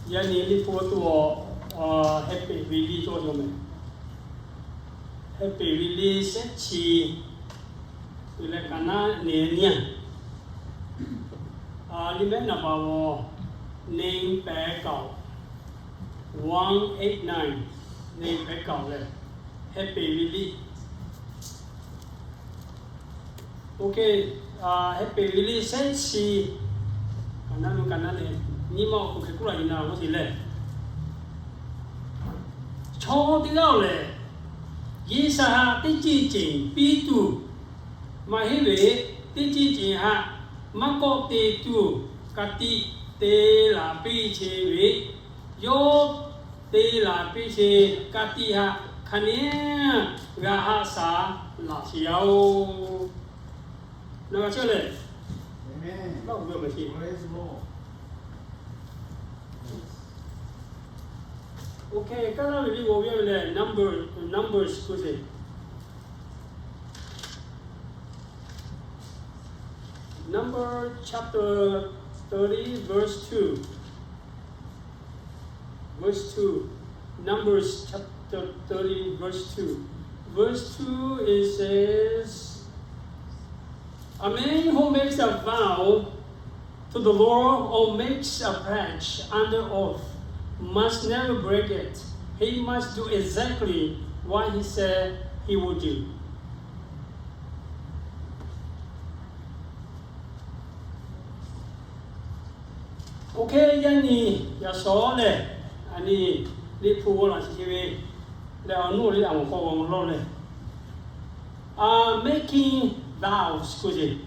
Yaꞈ nyi Liꞈ hpu awˬ to a, Hehpeꞈ ve liˇ cawˇ jaw mehˍ. Hehpeꞈ ve liˇ shehˆ chi, uˬ leh kaꞈ naˉ neˬ nyiˇ a, liˇ mehˉ naˍ baˬ awˬ, หนึ่งแปดเก้า, one eight nine, หนึ่งแปดเก้า lehˬ, Hehpeꞈ ve liˇ. Ok, Hehpeꞈ ve liˇ shehˆ chi, kaꞈ naˉ nu kaꞈ naˉ neˬ nyiˇ ma awˬ hk'aw hk'e kuˉ laꞈ nyi na g'aˇ te lehˬ, chaw teˇ g'aˇ awˬ lehˬ, G'uiˬsha htaꞈ teˇ ceuˬ ceuˬ piˇ tuˬ maˇ heˆ ve, teˇ ceuˬ ceuˬ htaꞈ maˇ kawˆ te tuˬ ka tiꞈ te laˬ piˇ chehˇ ve, yawˇ te laˬ piˇ chehˇ ka tiꞈ htaꞈ hk'a nehˉ g'a haˆ shaˍ laꞈ sheˍ yaˇ oˬ. Naˬ g'a chehˇ lehˬ, Ok, kaˉ laˇ ve liˇ g'aw ve lehˬ, Number, Numbers kuˬ sheˍ. Number chapter thirty, verse two. Verse two. Numbers chapter thirty, verse two. Verse two, it says, A man who makes a vow to the Lord or makes a pledge under oath must never break it. He must do exactly what he said he would do. Ok, yaꞈ nyi yaꞈ shawˉ lehˬ, a nyi Liꞈ hpu g'aw laꞈ chi chi ve lehˬ, awˬ nuˇ awˬ le a mawˬ k'aw g'aw lawˇ lehˬ, a, making vows kuˬ sheˍ.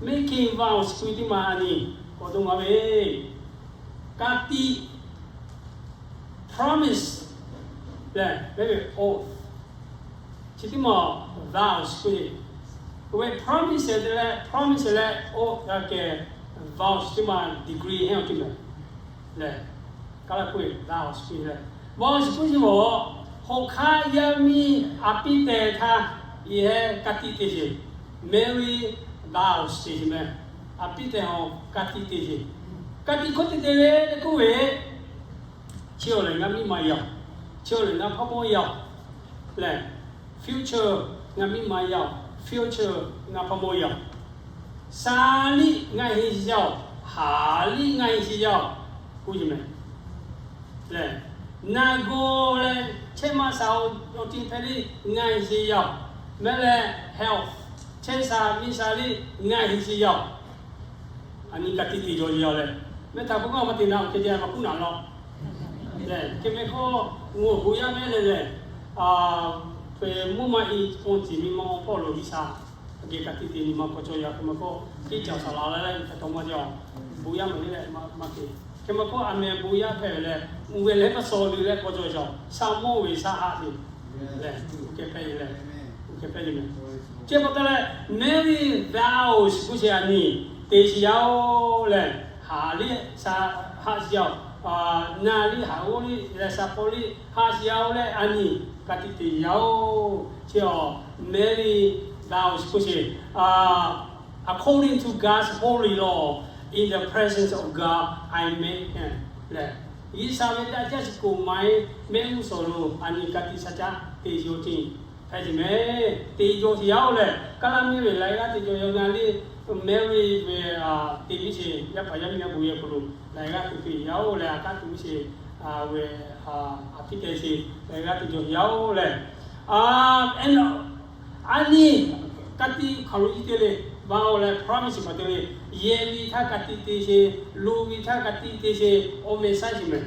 Making vows kuˬ teˇ ma a nyi k'awꞈ dawˇ ma ve, ka tiꞈ, promise lehˬ, oath. Chi teˇ ma vows kuˬ sheˍ. Oˇ ve promise te leh, promise leh oˇ g'a kehˬ vows teˇ ma degree heˆ awˬ teˇ ma lehˬ, kaˉ laˇ k'oˆ ve vows kuˬ lehˬ, vows kuˬ sheˍ ve, hawˬ hk'aˇ yaˇ miˇ a piˇ tehˬ htaˇ, yehˬ ka tiꞈ te sheˍ. Marry vows te sheˍ mehˍ. A piˇ tehˬ hawˬ ka tiꞈ te sheˍ. Ka tiꞈ hkawˇ te te ve k'oˆ ve, chi awˬ lehˬ ngaˬ miˇ ma yaˇ, chi awˬ lehˬ ngaˬ hpaˇ mawˇ yaˇ lehˬ, future ngaˬ miˇ ma yaˇ, future ngaˬ hpaˇ mawˇ yaˇ, sha liˇ ngaˬ heˆ sheˍ yaˇ, haˍ liˇ ngaˬ heˆ sheˍ yaˇ, k'oˆ ve mehˍ. Lehˬ, naˬ gawˬ leh chehˇ ma shaˍ awˬ ceuˬ hpehꞈ liˇ ngaˬ heˆ sheˍ yaˇ, mehˍ lehˬ health, chehˇ sha miˇ sha liˇ ngaˬ heˆ sheˍ yaˇ. A nyi ka tiꞈ te jaw yaˇ lehˬ, mehˍ htaꞈ k'oˆ kaꞈ maˇ te na awˬ ceuˬ ceh maˇ k'oˆ naˍ law. Lehˬ, hk'e mehˍ hkawˇ, ngaˬ awˬ bon yaˇ mehˍ lehˬ lehˬ, mvuhˇ ma i awˬ ceuˬ miˇ ma awˬ hpawˇ lo G'uiˬsha geh ka tiꞈ te nyi ma k'awꞈ cawˬ yaˇ hk'e mehˍ hkawˇ, teˇ caˬ saˍ laˍ leh leh hk'e taw maˇ jaˇ. Bon yaˇ mehˍ lehˬ maˇ te. Hk'e mehˍ hkawˇ a mehˍ bon yaˇ hpehꞈ ve lehˬ, uˬ ve lehˬ maˇ sawˍ le leh k'awꞈ cawˬ yaˇ, sha mawˇ ve sha haˆ te lehˬ, oˇ hk'e hpehꞈ ve lehˬ, oˇ hk'e hpehꞈ ve mehˍ. Chi pa taw leh, marry vows k'oˆ sheˍ a nyi te sheˍ yaˇ oˬ lehˬ, haˍ liˇ sha haˆ sheˍ yaˇ, naˬ liˇ haˍ g'awˇ liˇ leh sha hpawˇ liˇ haˆ sheˍ yaˇ oˬ lehˬ a nyi ka tiꞈ te yaˇ oˬ. Chi awˬ marry vows k'oˆ sheˍ, according to God's holy law, in the presence of God I make lehˬ, G'uiˬsha ve daꞈ jaˇ chi k'oˍ ma e mehˆ g'uˇ suhˍ lo a nyi ka tiꞈ sha caˆ te yoˬ ceˇ. Hk'e te mehˍ, te jaw sheˍ yaˇ oˬ lehˬ, kaˉ laˇ miˇ ve laiˬ g'aˇ te jaw yaˇ na liˇ, marry ve te piˇ sheˍ, yaˇ paˍ yaˇ miˇ yaˇ bon yehˬ hk'aw lo laiˬ g'aˇ te piˇ yaˇ oˬ lehˬ, a kaˉ te piˇ sheˍ, ve a piˇ te sheˍ, laiˬ g'aˇ te jaw sheˍ yaˇ oˬ lehˬ, a nyi ka tiꞈ hk'aˬ lo iˉ te le, vow leh promise hk'aˬ te le, yehˬ ve htaˇ ka tiꞈ te sheˍ, lo ve htaˇ ka tiꞈ te sheˍ, awˬ mehˍ sha sheˍ mehˍ.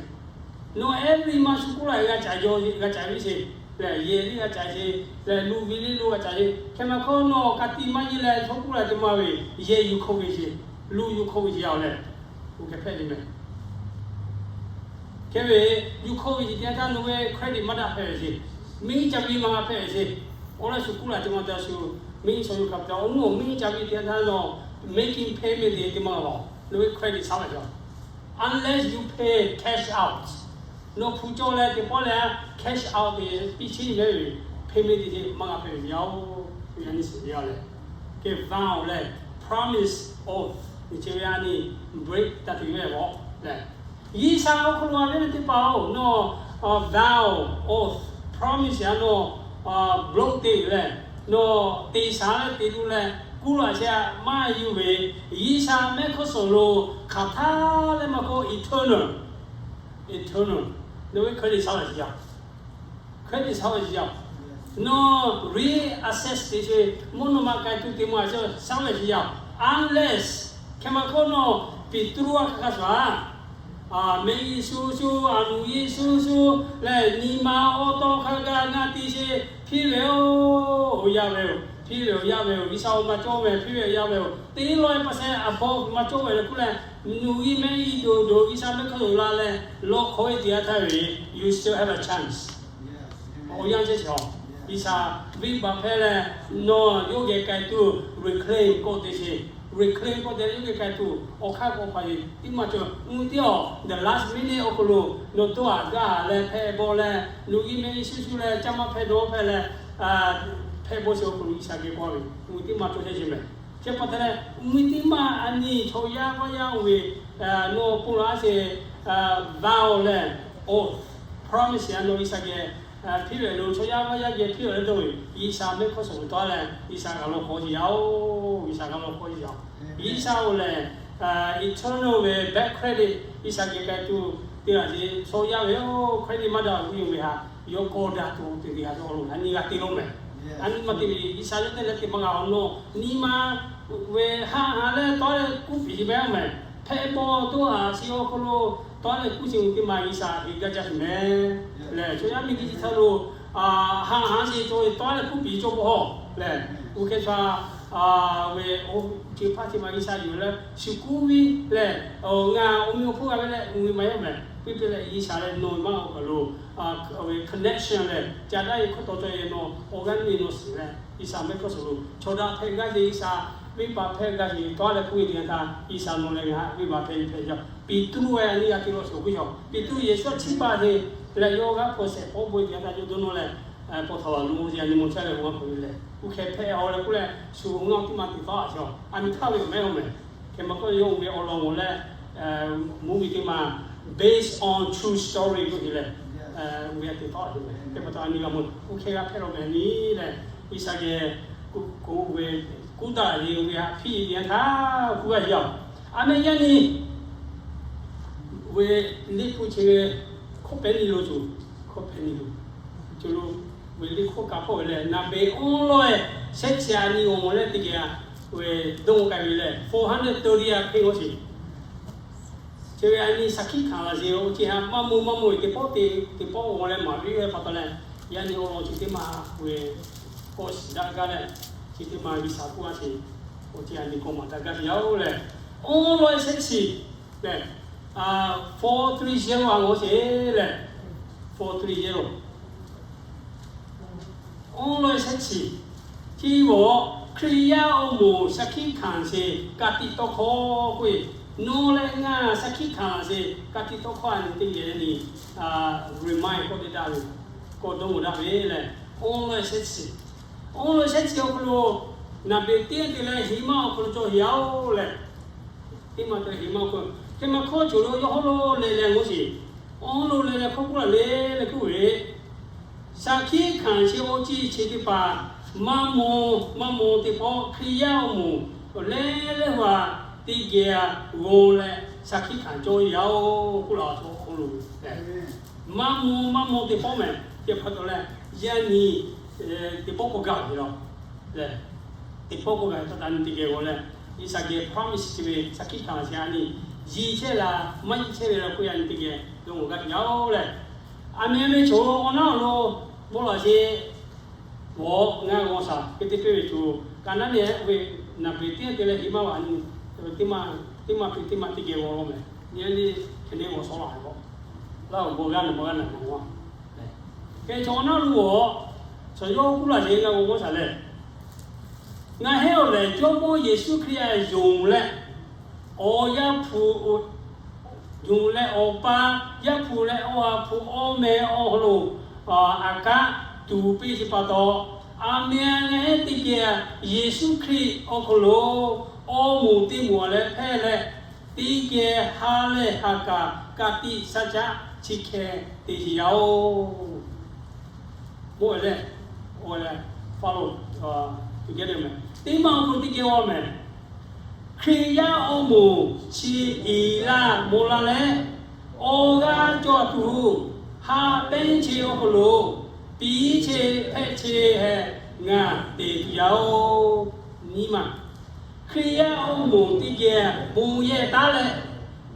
Nawˬ every month shu kuˉ laˬ g'a caꞈ jaw, g'a caꞈ piˇ sheˍ lehˬ, yehˬ liˇ g'a caꞈ sheˍ lehˬ, lo ve liˇ lo g'a caꞈ sheˍ. Hk'e mehˍ hkawˇ nawˬ ka tiꞈ maˇ nyi leh chaw kuˉ laˬ te maˇ ve, yehˬ yuˬ hk'oˆ ve sheˍ, lo yuˬ hk'oˆ ve sheˍ yaˇ oˬ lehˬ, oˇ hk'e hpehꞈ ve mehˍ. Hk'e ve yuˬ hk'oˆ ve sheˍ te htaˇ nawˬ ve credit maˇ daꞈ hpehꞈ ve sheˍ, miˇ caˇ ve maˇ g'a hpehꞈ ve sheˍ. Awˬ lawn shu kuˉ laˬ te maˇ te shu, miˇ chaw yuˬ hk'a hpehꞈ, awˬ nuˇ miˇ caˇ ve te htaˇ nawˬ making payment te te maˇ g'a, nawˬ ve credit shaˉ laˬ jaˇ. Unless you pay cash out, nawˬ hpu cawˬ leh teˇ pawˆ leh cash out te piˇ chiˇ mehˍ ve, payment te te maˇ g'a hpehꞈ ve yaˇ oˬ. Yaꞈ nyi suhˍ yaˇ lehˬ, ke vow leh promise oath nyi chi ve a nyi break taˇ te ve awˬ lehˬ, G'uiˬsha awˬ hk'aw lo a ve teˇ hpaˍ-oˬ, nawˬ vow, oath, promise a nawˬ blo te leh, nawˬ te shaˍ leh te lu leh, kuˇ laꞈ sheh maˇ yuˬ ve, G'uiˬsha mehˆ hk'awˇ suhˍ lo hk'aˬ htaˇ leh maˇ k'oˆ eternal, eternal, nawˬ ve hk'e le shaˍ leh shiˍ yaˇ, hk'e le shaˍ leh shiˍ yaˇ, nawˬ reassess te sheˍ, mvuhˇ naw ma k'ai tuˬ te maˇ shaˍ leh shiˍ yaˇ, unless hk'e maˇ k'oˆ nawˬ Peˍtruˆ a hk'aˇ suhˍ a Aˬ, mehˆ Yeˍsuˆ shuˍ, aˬ, nuˬ Yeˍsuˆ shuˍ lehˬ, nyi ma awˬ to hk'a gaˬ ngaˬ te sheˍ. Hpiˇ ve-oˬ, yaˇ ve-oˬ, hpiˇ ve-oˬ, yaˇ ve-oˬ, G'uiˬsha awˬ ma cawˇ ve, hpiˇ ve-oˬ, yaˇ ve-oˬ, teˇ lawˇ e pa sheh above maˇ cawˇ ve leh k'oˆ leh, nuˬ g'uˇ mehˆ g'uˇ doˬ doˬ G'uiˬsha mehˆ hk'aˇ suhˍ la leh, lawˬ hk'awꞈ e te g'a htaˇ ve, you still have a chance. Awˬ yanˇ chehˇ shawˍ, G'uiˬsha venˇbaˆ hpehˇ leh, nawˬ yawˇ geh k'ai tuˬ reclaim k'oˆ te sheˍ. Reclaim k'oˆ te leh yawˇ geh k'ai tuˬ awˬ hk'aˇ k'awꞈ pa e teˇ maˇ cawˬ. Nyi teˇ awˬ the last minute awˬ hk'aw lo nawˬ dawˇ haˍ gaˇ haˍ leh hpehˇ bawˆ leh, nuˬ g'uˇ mehˆ g'uˇ shuˍ shuˍ leh caˇ maˇ hpehˇ dawˇ hpehˇ leh, hpehˇ bawˆ sheˍ awˬ hk'aw lo G'uiˬsha geh k'oˆ ve, nyi teˇ maˇ cawˬ chehˇ sheˍ mehˍ. Chi pa taw leh, nyi teˇ maˇ a nyi chaw yaˇ vaˇ yaˇ oˬ ve, nawˬ pon laˬ sheˍ, vow leh, oath, promise a nawˬ G'uiˬsha geh hpiˇ ve lo, chaw yaˇ vaˇ yaˇ geh hpiˇ ve leh dawˇ ve, G'uiˬsha mehˆ hk'awˇ suhˍ lo tawˆ leh G'uiˬsha g'a lawˬ hk'awꞈ e yaˇ-oˬ, G'uiˬsha g'a lawˬ hk'awꞈ e yaˇ. G'uiˬsha-oˬ lehˬ, eternal ve bad credit G'uiˬsha geh k'ai tuˬ te laꞈ sheˍ. Chaw yaˇ ve-oˬ, credit maˇ daꞈ ve yoˬ ve htaꞈ yawˇ kawˇ daꞈ tuˬ te ve htaꞈ awˬ lawn a nyi g'a te law mehˍ. A nyi ma te ve G'uiˬsha yawˇ te leh te maˇ g'a awˬ nawˬ nyi ma ve haꞈ haꞈ leh tawˆ leh kuˇ piˍ ve mehˍ. Hpehˇ bawˆ dawˇ haˍ sheˍ awˬ hk'aw lo tawˆ leh kuˇ sheˍ ve teˇ maˇ G'uiˬsha geh gaˇ jaˇ sheˍ mehˍ. Lehˬ chaw yaˇ miˬ guiˬ chi htaˇ lo haꞈ haꞈ sheˍ cawˬ ve tawˆ leh kuˇ piˍ cawˬ pawˆ hawˬ lehˬ, oˇ hk'e htaˇ ve oˇ chi hpaˇ chi ma G'uiˬsha yuˬ leh shu kuˇ ve lehˬ, ngaˬ awˬ meh awˬ hponˇ g'a ve leh uˬ ve maˇ yaˇ mehˍ. Piˇ piˇ leh G'uiˬsha leh nawˬ maˇ awˬ kaˬ lo ve connection lehˬ, ca daˇ e hkawˇ taw cawˬ e nawˬ awˬ g'aˇ nuˇ e nawˬ shiˍ leh G'uiˬsha mehˆ hk'awˇ suhˍ lo chaw daꞈ hpehꞈ gaˇ ve G'uiˬsha venˇbaˆ hpehˇ gaˇ ve tawˆ leh kuˇ ve teˇ yanˇ htaˇ, G'uiˬsha nawˬ leh ngaˬ venˇbaˆ hpehˇ ve hpehꞈ jaˇ. Peˍtruˆ a nyi g'a te law sheˍ awˬ hk'oˆ cawˬ. Peˍtruˆ Yeˍsuˆ a chiˇ baˬ te leh yawˇ g'aˇ hpu shehˍ hpawˇ bon e teˇ yanˇ htaˇ yawˇ dawˇ nawˇ leh, paw htaꞈ laˬ lo a nyi ma chehˇ leh awˬ g'aˇ hpu ve lehˬ, oˇ hk'e hpehꞈ a leh k'oˆ leh shu ngaˇ teˇ maˇ te tawˆ a chaw a nyi htaˇ ve awˬ mehˉ awˬ mehˍ. Hk'e maˇ k'oˆ yawˇ oˇ ve awˬ lawn g'awˬ leh, movie teˇ maˇ based on true story k'oˆ ve lehˬ, oˇ ve a te tawˆ a ve mehˍ. Hk'e pa taw a nyi g'a mawˬ oˇ hk'e g'a hpehꞈ law mehˍ nyi lehˬ, G'uiˬsha geh k'oˆ ve kuˇ daꞈ ve oˇ ve htaꞈ hpiˇ ve yanˇ htaˇ kuˇ g'aˇ yaˇ-oˬ, a meh yaˇ nyi ve liꞈ hpu chi ve hkawˇ pehˉ nyi lo tuˬ, hkawˇ pehˉ nyi lo tuˬ lo ve liꞈ hkawˇ kaꞈ hpawˇ ve lehˬ, naˍ beˍ awˉ lawˇ e shehˆ chi a nyi awˬ moˍ leh teˇ geh a ve dawˇ k'ai ve lehˬ, four hundred thirty a hpeˇ g'awˇ sheˍ. Chi ve a nyi shaˍ hkiˆ hkanˍ laˬ sheˍ. Oˇ chi htaꞈ maˇ mawˬ maˇ mawˬ e teˇ pawˆ te teˇ pawˆ g'aw leh maˍ piˇ ve pa taw leh, yaˇ nyi awˬ lawn chi teˇ maˇ ve k'awꞈ shiˍ daꞈ gaˇ leh, chi teˇ maˇ G'uiˬsha k'oˆ a sheˍ. Oˇ chi a nyi k'awꞈ maˍ daꞈ gaˇ ve yaˇ-oˬ lehˬ, awˉ lawˇ e shehˆ chi lehˬ, four three zero a g'awˇ sheˍ lehˬ, four three zero awˉ lawˇ e shehˆ chi, chi g'awˬ Hkriꞈ yaˇ awˬ moˍ shaˍ hkiˆ hkanˍ sheˍ ka tiꞈ tawˇ hkawˇ k'oˆ e, nawˬ leh ngaˬ shaˍ hkiˆ hkanˍ sheˍ ka tiꞈ tawˇ hkawˇ a nyi teˇ geh nyi, remind k'oˆ te daꞈ ve, k'awꞈ dawˇ mawˬ daꞈ ve lehˬ, awˉ lawˇ e shehˆ chi, awˉ lawˇ e shehˆ chi awˬ hk'aw lo naˍ beˍ teˇ g'aˇ te leh heˍ maˇ awˬ hk'aw lo cawˬ heˍ yaˇ-oˬ lehˬ, teˇ maˇ te heˍ maˇ awˬ hk'aw lo, teˇ maˇ hkawˇ cawˬ lo yawˇ hawˉ lo leh leh g'awˇ sheˍ, awˉ lo leh leh hkawˇ k'oˆ laˬ le leh k'oˆ ve, shaˍ hkiˆ hkanˍ chi awˬ ciˉ chi teˇ hpaˍ maˇ mawˬ maˇ mawˬ teˇ pawˆ Hkriꞈ yaˇ awˬ moˍ leh leh hu a teˇ geh g'aw leh shaˍ hkiˆ hkanˍ cawˇ yaˇ-oˬ k'oˆ laˬ awˬ hk'aw lo, maˇ mawˬ maˇ mawˬ teˇ pawˆ mehˍ. Chi pa taw leh, yaˇ nyi teˇ pawˆ k'awꞈ gaˬ ve law lehˬ, teˇ pawˆ k'awꞈ gaˬ ve pa taw nyi teˇ geh g'aw leh, G'uiˬsha geh promise chi ve shaˍ hkiˆ hkanˍ laˬ sheˍ a nyi, yi chehˇ la maˇ yi chehˇ ve la k'oˆ yaˇ nyi teˇ geh dawˇ mawˬ gaˇ yaˇ-oˬ lehˬ, a meh meh chaw awˬ naˉ awˬ lo bon laˬ sheˍ. G'awˬ ngaˬ g'awˬ shaˍ hk'e te piˇ ve tuˬ, ka naˉ nehˬ ve naˍ beˍ teˇ g'aˇ te leh heˍ maˇ g'aꞈ nyi, teˇ maˇ teˇ maˇ hpeꞈ teˇ maˇ teˇ geh g'aw law mehˍ. Nyi a le, hk'e ne g'awˬ shaw la ve k'o, laˇ awˬ bon g'aˇ naˬ ma g'aˇ naˬ ma g'aˇ. Hk'e chaw awˬ naˉ lo g'awˬ, chaw yawˇ k'oˆ laˬ sheˍ ngaˬ g'awˬ g'awˬ shaˍ lehˬ, ngaˬ heˆ awˬ lehˬ Jawˇmawˇ Yeˍsuˆ Hkriꞈ a yonˍ leh, awˬ Yaˇ hpu yonˍ leh awˬ pa Yaˇ hpu leh Awˬ ha hpu awˬ meh awˬ hk'aw lo aꞈ kaˉ tuˍ piˇ sheˍ pa taw, a meh a ngaˬ heˆ teˇ geh Yeˍsuˆ Hkriꞈ awˬ hk'aw lo awˬ moˍ teˇ moˍ leh hpehˇ leh, teˇ geh ha lehˬ ha kaꞈ ka tiꞈ shaˉ caˆ chi hkeh te sheˍ yaˇ-oˬ. Bon lehˬ, a lehˬ, follow together mehˍ. Teˇ maˇ awˬ hk'aw lo teˇ geh g'awˇ mehˍ. Hkriꞈ yaˇ awˬ moˍ chi iˍ laˇ mawˬ la leh, awˬ g'aˇ cawˬ tuˬ, ha pehˉ che awˬ hk'aw lo, piˉ che hpehꞈ che hehꞈ ngaˬ te tuˬ yaˇ-oˬ. Nyi ma, Hkriꞈ yaˇ awˬ moˍ teˇ geh bon yehˬ taˉ leh,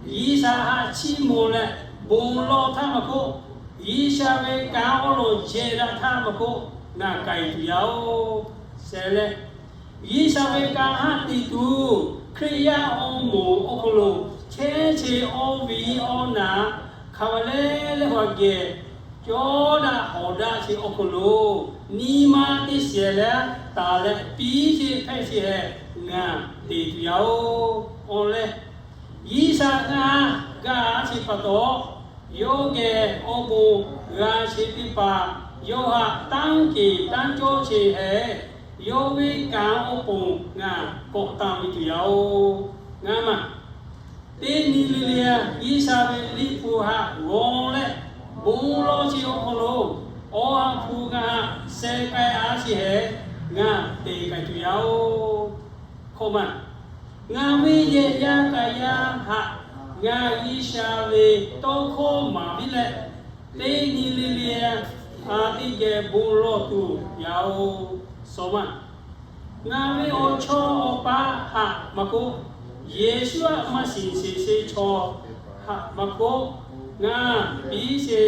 G'uiˬsha haꞈ chiˇ mvuh leh bon lawˬ htaˇ maˇ k'oˆ, G'uiˬsha ve kanˉ awˬ lawn jehˬ daꞈ htaˇ maˇ k'oˆ, ngaˬ k'ai tuˬ yaˇ-oˬ. Shehˍ leh, G'uiˬsha ve kanˉ haꞈ te tuˬ, Hkriꞈ yaˇ awˬ moˍ awˬ hk'aw lo chehˇ che awˬ viˉ awˬ naˍ hk'a ve leh leh haꞈ geh cawˇ daꞈ hawˍ daꞈ che awˬ hk'aw lo, nyi ma teˇ shehˍ leh taˍ leh piˉ che hpehꞈ che hehꞈ ngaˬ te tuˬ yaˇ-oˬ. Awˬ leh, G'uiˬsha ngaˬ gaˬ che pa taw, yawˇ geh awˬ bon g'a che teˇ hpaˍ yawˇ haꞈ tanˇ keˍ tanˇ cawˇ che hehꞈ, yawˇ ve kanˉ awˬ pon ngaˬ kawꞈ tanˇ ve tuˬ yaˇ-oˬ. Ngaˬ maˬ teˇ nyi le le, G'uiˬsha ve liꞈ hpu haꞈ g'awˬ leh, bon lawˬ che awˬ hk'aw lo, Awˬ ha hpu ngaˬ haꞈ sheh k'ai a che hehꞈ ngaˬ te k'ai tuˬ yaˇ-oˬ. Hkawꞈ maˬ, ngaˬ ve yehˬ yaˇ kaꞈ yaˇ haꞈ ngaˬ G'uiˬsha ve tawˇ hkawˇ maˍ piˇ leh, teˇ nyi le le, a teˇ geh bon lawˬ tuˬ yaˇ-oˬ. Shawˍ maˬ, ngaˬ ve awˬ chawˇ awˬ paˇ haꞈ maˇ k'oˆ, Yeˍsuˆ aꞈ maˇ shiˍ sheˍ sheˍ chaw haꞈ maˇ k'oˆ, ngaˬ piˉ che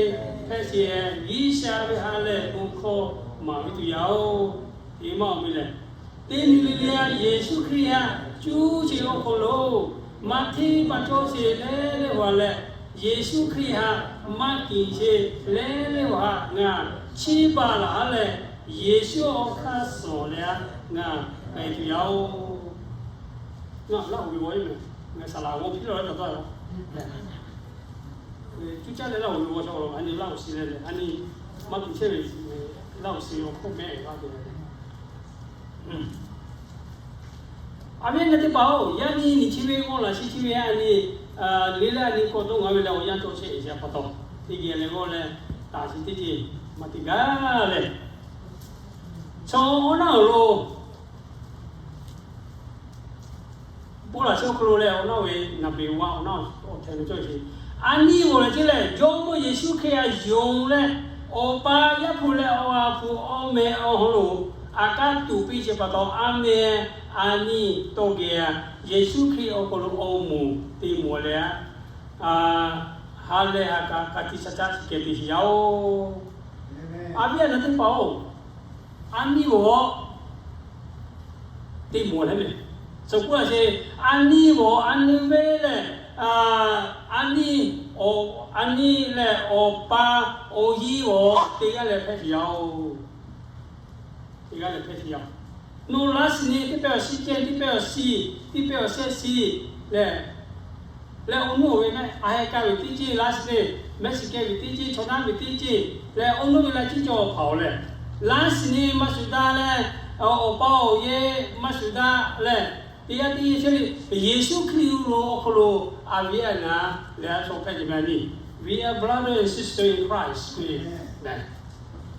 hpehꞈ che G'uiˬsha ve ha lehˬ bon hkawˇ maˍ ve tuˬ yaˇ-oˬ. Teˇ maˇ awˬ meh lehˬ, teˇ nyi le le, Yeˍsuˆ Hkriꞈ haꞈ cuˇ che awˬ hk'aw lo, maˇ hteˇ maˇ cawˇ che leh leh haꞈ leh, Yeˍsuˆ Hkriꞈ haꞈ maˇ kiˍ che leh leh haꞈ ngaˬ chiˇ baˬ laˬ leh, Yeˍsuˆ awˬ hk'aˇ suh leh ngaˬ k'ai tuˬ yaˇ-oˬ. Ngaˬ Laˇ huˍ ve g'awˇ ve mehˍ, ngaˬ saˍ laˍ g'awˇ piˇ lawˬ leh taˍ taˍ la. Cuˇ caˇ leh Laˇ huˍ ve g'awˇ shaw lo a nyi Laˇ huˍ shiˍ leh leh a nyi maˇ tuˬ chehˇ ve, Laˇ huˍ shiˍ awˬ hk'oˆ mehˆ g'a te leh. A viˉ na teˇ hpaˍ-oˬ, yaꞈ nyi nyi chi ve g'awˇ laꞈ shi chi ve a nyi le leh a nyi kawꞈ dawˇ ngaˬ ve leh awˬ yanˇ cawˇ chehˇ e chi pa taw, teˇ geh leh g'awˇ leh taˍ chi teˇ ceuˬ maˇ te gaˇ leh, chaw awˬ naˆ awˬ lo bon laꞈ shawˉ hk'aw lo leh awˬ naˆ ve naˍ beˍ wa awˬ naˆ awˬ htehꞈ ve cawˇ ve. A nyi g'awˬ leh ce lehˬ, Jawˇmawˇ Yeˍsuˆ Hkriꞈ htaꞈ yonˍ leh, Awˬ pa, Yaˇ hpu leh Awˬ ha hpu awˬ meh awˬ hawˉ lo aꞈ kaˉ tuˬ piˇ ce pa taw, a meh a nyi tawˇ geh Yeˍsuˆ Hkriꞈ awˬ hk'aw lo awˬ moˍ te mawˬ leh, ha lehˬ ha kaꞈ ka tiꞈ shaˉ caˆ chi keh te sheˍ yaˇ-oˬ. A viˉ a nyi teˇ hpaˍ-oˬ, a nyi g'awˬ te mawˬ leh mehˍ. Suh k'oˆ a ce, a nyi g'awˬ a nyi ve lehˬ, a nyi, a nyi lehˬ awˬ pa awˬ yiˇ g'awˬ teˇ g'aˇ leh hpehꞈ sheˍ yaˇ-oˬ. Teˇ g'aˇ leh hpehꞈ sheˍ yaˇ. Nawˬ last name teˇ pehˇ awˬ shi ceh, teˇ pehˇ awˬ shi, teˇ pehˇ awˬ shehˆ shi lehˬ, leh awˬ nuˇ awˬ ve mehˆ a heh ka ve teˇ ceuˬ last name, mehˆ shiˍ keh ve teˇ ceuˬ, chaw naˉ ve teˇ ceuˬ leh awˬ nuˇ ve la ciˉ cawˬ hpaˍ-oˬ leh, last name maˇ shuˍ daꞈ leh, awˬ pa awˬ yehˬ maˇ shuˍ daꞈ leh, teˇ g'aˇ teˇ yehˬ chehˇ ve Yeˍsuˆ Hkriꞈ lo awˬ hk'aw lo a viˉ a nyi leh a shaw hpehꞈ ce meh a nyi. We are brother and sister in Christ.